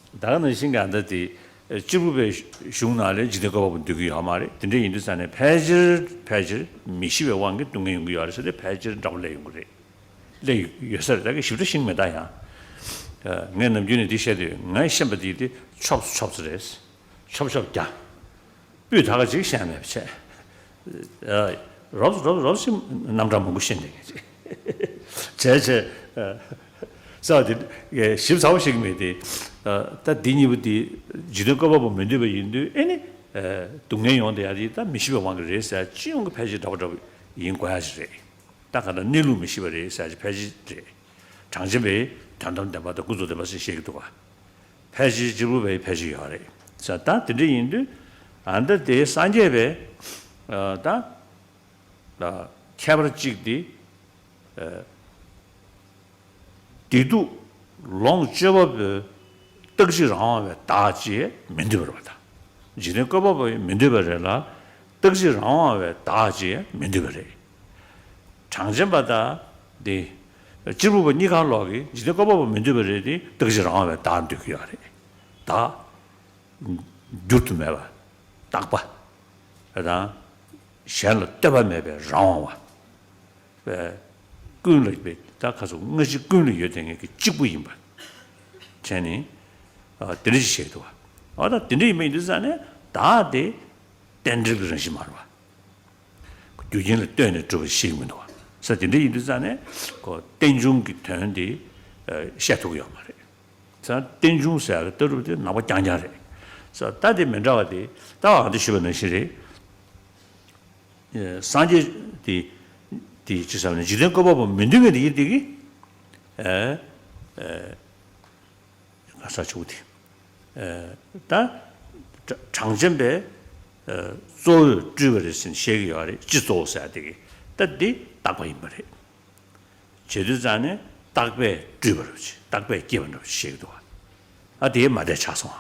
ད་ག་ནང་བཞིན་གྱི་ཨ་ད་དེ་གཅེར་བུ་པའི་གཞུང་ནང་ལ་འཇིག་རྟེན་བཀོད་པ་པོ་འདོད་ཀྱི་ཡོད་མ་རེད། དེ་འདྲ་ཡིན་དུས་ཙང་ནས་ཕལ་ཆེར་ཕལ་ཆེར་མི་ཤེས་པའི་དབང་གིས་སྡུག་བསྔལ་ཡོང་གི་ཡོད་རེད་ཟེར་ཏེ་ཕལ་ཆེར་འདྲ་པོ་སླེབས་ཡོང་གི་རེད། སླེབས་ཡོད་ས་རེད། ད་གི་ཞིབ་ཕྲ་ཤེས་ཀྱི་མེད་ད་ཡང་། ངས་ནམ་རྒྱུན་ནས་འདི་བཤད་དུས་ངས་ཤེས་པ་དེ་དེ་ཆོབ་ཆོབ་ཚོ་རེད། ཆོབ་ཆོབ་རྒྱག་སྤུས་དག་ཅིག་བཤད་མེད་པ་བྱས། ཨ། རོབ་རོབ་རོབ་ཅིག་རྣམ་གྲངས་མང་པོ་བཤད་འདི་ངས་ཅིག་བྱས་བྱས། ཨ། ས་དེ་ཞིབ་ཚགས་པོ་ཤེས་ཀྱི་མེད་དེ། ཨ། ད་འདི་གཉིས་པོ་འདི་འཇིག་རྟེན་བཀོད་པ་པོ་མི་འདོད་པ་ཡིན་དུས་ཨེ་ནི། ཨ། སྡུག་བསྔལ་ཡོང་བསྡད་ཡག་དེ་ད་མི་ཤེས་པའི་དབང་གིས་རེད་ཟེར་ཡག་སྤྱི་ཡོངས་ཀྱི་ཕལ་ཆེར་འདྲ་པོ་འདྲ་པོ་ཡིན་དགོས་ཡག་ཅིག་རེད། ད་ག་ད་གནས་ལུགས་མི་ཤེས་པ་རེད་ཟེར་ཡག་ཅིག་ཕལ་ཆེར་རེད། གྲངས་ཅན་པའི་དོན་དམ་བདེན་པ་དང་ཀུན་རྫོབ་བདེན་པ་ཟེར་བཤད་ཀྱི་འདུག་བ། ཕལ་ཆེར་གཅེར་བུ་པའི་ཕལ་ཆེར་ཡོད་རེད་ཟེར། ད་དེ་འདྲ་ཡིན་དུས་ཨ་ད་དེ་སངས་རྒྱས་པའི་ཨ་ད་ཨ་ཁྱད་པར་གཅིག་དེ་ཨ་བདེ་སྡུག་ལོངས་སྤྱོད་པ་པོའི་རྟག་གཅིག་རང་དབང་བའི་བདག་ཅེས་མི་འདོད་པ་རེད་པ། ད་འཇིག་རྟེན་བཀོད་པ་པོ་མི་འདོད་པ་རེད་ལ་རྟག་གཅིག་རང་དབང་བའི་བདག་ཅེས་མི་འདོད་པ་རེད། གྲངས་ཅན་པ་དང་དེ་གཅེར་བུ་པ་གཉིས་ཀ་ལོག་གི་འཇིག་རྟེན་བཀོད་པ་པོ་མི་འདོད་པ་རེད་དེ་རྟག་གཅིག་རང་དབང་བའི་བདག་འདོད་ཀྱི་ཡོད་རེད། བདག་འགྱུར་དུ་མེད་པ། རྟག་པ་དང་གཞན་ལ་ལྟོས་པ་མེད་པའི་རང་དབང་བ། ཀུན་ལ་པའི་ད་ཁ་སོ་སྔ་ཕྱི་ཀུན་ལ་ཡོད་དེ་ངེད་ཀྱི་གཅིག་པུ་ཡིན་པ་བྱས་ནས་དེ་འདྲ་ཞིག་བཤད་འདུག་བ། ཨ་ད་དེ་འདྲ་ཡིན་པ་ཡིན་དུས་ཙང་ནས་བདག་དེ་རྟེན་འབྲེལ་གྱི་རང་བཞིན་མ་རེད་བ། རྒྱུ་རྐྱེན་ལ་ལྟོས་ནས་གྲུབ་པ་ཞིག་མི་འདུག་བ། ས་དེ་འདྲ་ཡིན་དུས་ཙང་ནས་ཁོ་རྟེན་འབྱུང་གི་དོན་དེ་བཤད་ཐུབ་ཀྱི་ཡོད་མ་རེད། ས་རྟེན་འབྱུང་ཟེར་ཡག་གི་ལྟ་གྲུབ་དེ་ནག་པོ་རྐྱང་རྐྱང་རེད། ས་ད་དེ་མི་འདྲ་བ་དེ་ད་བ་ཨ་འདི་ཞུས་པ་ནང་བཞིན་རེད། སངས་རྒྱས་དེ་དེ་ཅི་ཟེར་ན་འཇིག་རྟེན་བཀོད་པ་པོ་མི་འདོད་མཁན་དེ་ཡིན་དེ་གི་ཨ་ཨ་ག་ས་ཆུ་དེ། ད་གྲངས་ཅན་པའི་གཙོ་བོས་སྤྲུལ་པ་རེད་ཟེར་ནས་བཤད་ཀྱི་ཡོད་རེད། སྤྱི་གཙོ་བོ་ཟེར་ཡག་དེ་གི་ད་འདི་རྟག་པ་ཡིན་པ་རེད། བྱེད་དུས་ཙང་ནས་རྟག་པས་སྤྲུལ་པ་རེད་ཅེས་རྟག་པས་སྐྱེས་པ་འདྲ་བོ་ཞིག་བཤད་ཀྱི་འདུག་བ། ཨ་དེ་མ་བསྡད་ཆགས་སོང་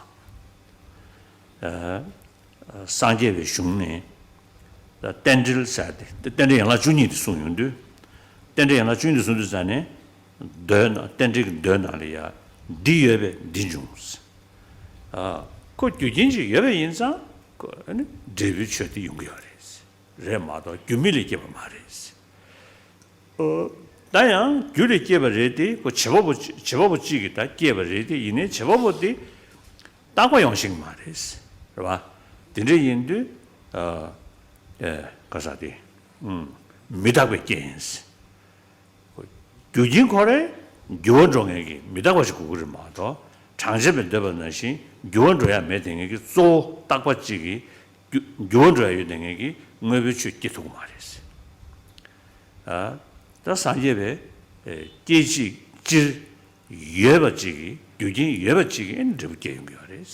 ཨ། སངས་རྒྱས་པའི་གཞུང་ནས་རྟེན་འབྲེལ་ཟེར་ཏེ་རྟེན་འབྲེལ་ཡན་ལག་བཅུ་གཉིས་དེ་གསུངས་ཡོང་དུས། རྟེན་འབྲེལ་ཡན་ལག་བཅུ་གཉིས་དེ་གསུངས་དུས་ཙང་ནས་མདོའི་ནང་རྟེན་འབྲེལ་གྱི་མདོའི་ནང་ལ་ཡ་འདི་ཡོད་པས་འདི་འབྱུང་། ཁོ་རྒྱུ་རྐྱེན་ཅིག་ཡོད་པ་ཡིན་ཙང་ཁོ་ནི་འབྲས་བུའི་ཆོས་དེ་ཡོང་གི་ཡོད་རེད། རེད་མ་གཏོགས་རྒྱུ་མེད་ལས་སྐྱེས་པ་མ་རེད། ཨོ། ད་ཡང་རྒྱུ་ལས་སྐྱེས་པ་རེད་དེ་ཁོ་བྱེད་པ་པོ་བྱེད་པ་པོ་གཅིག་གིས་ད་སྐྱེས་པ་རེད་དེ་ཡིན་ནའི་བྱེད་པ་པོ་དེ་རྟག་པ་ཡོང་ཤེས་ཀྱི་མ་རེད། རེད་བ། དེ་འདྲ་ཡིན་དུས་ཨ་ཨེ་ག་ས་དེ་ཨུམ་མི་རྟག་པའི་རྐྱེན་ཡིན། རྒྱུ་རྐྱེན་ཁོ་རང་འགྱུར་བ་འགྲོ་མཁན་གྱི་མི་རྟག་པ་ཞིག་དགོས་ཀྱི་རེད་མ་གཏོགས་གྲངས་ཅན་པས་འདོད་པ་ནང་བཞིན་འགྱུར་བ་འགྲོ་ཡ་མེད་དེ་ངེད་ཀྱི་གཙོ་བོ་རྟག་པ་གཅིག་གིས་འགྱུར་འགྱུར་བ་འགྲོ་ཡ་ཡོད་དེ་ངེད་ཀྱི་དངོས་པོའི་ཆོས་སྐྱེ་ཐུབ་ཀྱི་མ་རེད། ཨ། ད་སངས་རྒྱས་པའི་ཨེ་སྐྱེ་གཅིག་སྤྱིར་ཡོད་པ་གཅིག་གིས་རྒྱུ་རྐྱེན་ཡོད་པ་གཅིག་གིས་ཨེ་འབྲས་བུ་སྐྱེ་ཡོང་གི་ཡོད་རེད།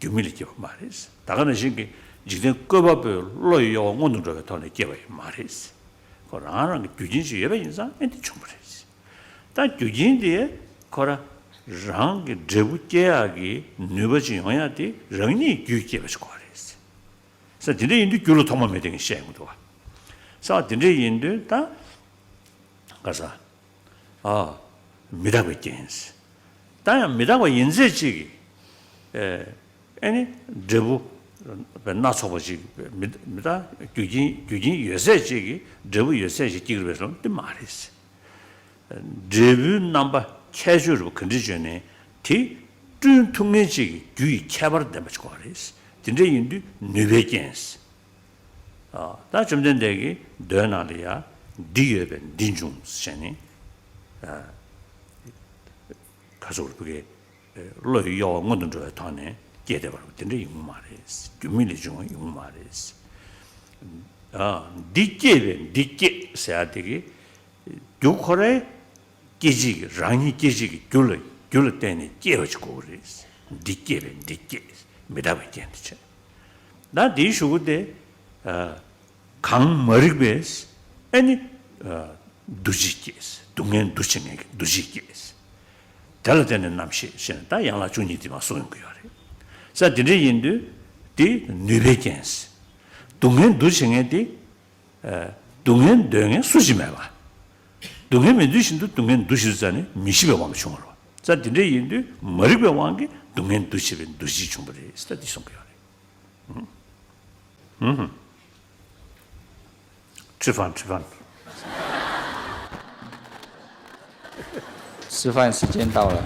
རྒྱུ་མེད་ལས་སྐྱེས་པ་མ་རེད། ད་ག་ནང་བཞིན་གྱི་འཇིག་རྟེན་བཀོད་པ་པོའི་བློ་ཡི་གཡོ་བ་སྔོན་དུ་འགྲོ་བའི་ཐོག་ནས་སྐྱེས་པ་ཡང་མ་རེད། ཁོ་རང་རང་གི་རྒྱུ་རྐྱེན་ཅིག་ཡོད་པ་ཡིན་ཙང་ཨེ་འདི་བྱུང་བ་རེད། ད་རྒྱུ་རྐྱེན་དེ་ཁོ་རང་རང་གི་འབྲས་བུ་སྐྱེ་ཡག་གི་ནུས་པ་ཅིག་ཡོང་ཡག་དེ་རང་ཉིད་རྒྱུས་སྐྱེས་པ་ཞིག་དགོས་པ་རེད། ས་དེ་འདྲ་ཡིན་དུས་རྒྱུ་ལ་ཐོག་མ་མེད་དེ་ངས་བཤད་ཡོང་གི་འདུག་བ། ས་དེ་འདྲ་ཡིན་དུས་ད་ག་ས། ཨ། མི་རྟག་པའི་རྐྱེན། ད་ཡང་མི་རྟག་པ་ཡིན་ཚད་ཅིག་གིས། ཨེ་ནི་འབྲས་བུ་སྣ་ཚོགས་པ་ཅིག་མི་མི་རྟག་རྒྱུ་རྐྱེན་རྒྱུ་རྐྱེན་ཡོད་ཚད་ཅིག་གིས་འབྲས་བུ་ཡོད་ཚད་ཅིག་སྐྱེ་གི་རེད་ལབ་ན་དེ་མ་རེད། འབྲས་བུའི་རྣམ་པ་ཁྱད་ཆོས་རེད་པ་ག་འདྲ་བྱས་ནས་དེ་ བསྐྲུན་ཐུབ་མཁན་ཅིག་གི་རྒྱུ་ཡི་ཁྱད་པར་ལྡན་པ་ཅིག་དགོས་པ་རེད། དེ་འདྲ་ཡིན་དུས་ནུས་པའི་རྐྱེན། ཨ། ད་བཅོམ་ལྡན་འདས་ཀྱིས་མདོའི་ནང་ལ་ཡང་འདི་ཡོད་པས་འདི་འབྱུང་ཟེར་ནས། ཨ། ག་ཚོད་རེད། བློ་ཡི་གཡོ་བ་སྔོན་དུ་འགྲོ་བའི་ཐོག་ནས་སྐྱེས་བསྡད་པ་རེད། དེ་འདྲ་ཡོང་གི་མ་རེད། རྒྱུ་མེད་ལས་བྱུང་བ་ཡོང་གི་མ་རེད། ཨ། འདི་སྐྱེས་པས་འདི་སྐྱེས་ཟེར་ཡ་དེ་གི་རྒྱུ་ཁོ་རའི་སྐྱེད་བྱེད་ཀྱི། རང་ཉིད་སྐྱེད་བྱེད་ཀྱི་རྒྱུ་ལ། རྒྱུ་ལ་བརྟེན་ནས་སྐྱེ་བ་ཅིག་དགོས་ཀྱི་རེད། འདི་སྐྱེས་པས་འདི་སྐྱེས། མི་རྟག་པའི་རྐྱེན་དེ་བྱས། ད་དེའི་གཞུག་གུ་དེ། ཨ། གང་མ་རིག་པས། ཨ་ནི། ཨ། འདུ་བྱེད་སྐྱེས། སྡུག་བསྔལ་འདུ་བྱེད་མཁན་གྱི་འདུ་བྱེད་སྐྱེས། དེ་ལ་བརྟེན་ནས་རྣམ་ཤེས་ཞེས་ནས། ད་ཡན་ལག་བཅུ་གཉིས་དེ་མར་གསུངས་ཡོང་གི་ཡོད་རེད། ས་དེ་འདྲ་ཡིན་དུས་དེ་ནུས་པའི་རྐྱེན། སྡུག་བསྔལ་འདུ་བྱེད་མཁན་དེ། ཨ། སྡུག་བསྔལ་འདོད་མཁན་སུ་ཞིག་མེད་པ། སྡུག་བསྔལ་མི་འདོད་བཞིན་དུ་སྡུག་བསྔལ་འདུ་བྱེད་དུས་ཙ་ནས་མི་ཤེས་པའི་དབང་དུ་བྱུང་བ་རེད། ས་དེ་འདྲ་ཡིན་དུས་མ་རིག་པའི་དབང་གིས་སྡུག་བསྔལ་འདུ་བྱེད་པའི་འདུ་བྱེད་བྱུང་བ་རེད། ས་དེ་གསུང་གི་ཡོད་རེད། ཧུམ། ཧུམ། ཧུམ།吃饭，吃饭。吃饭时间到了。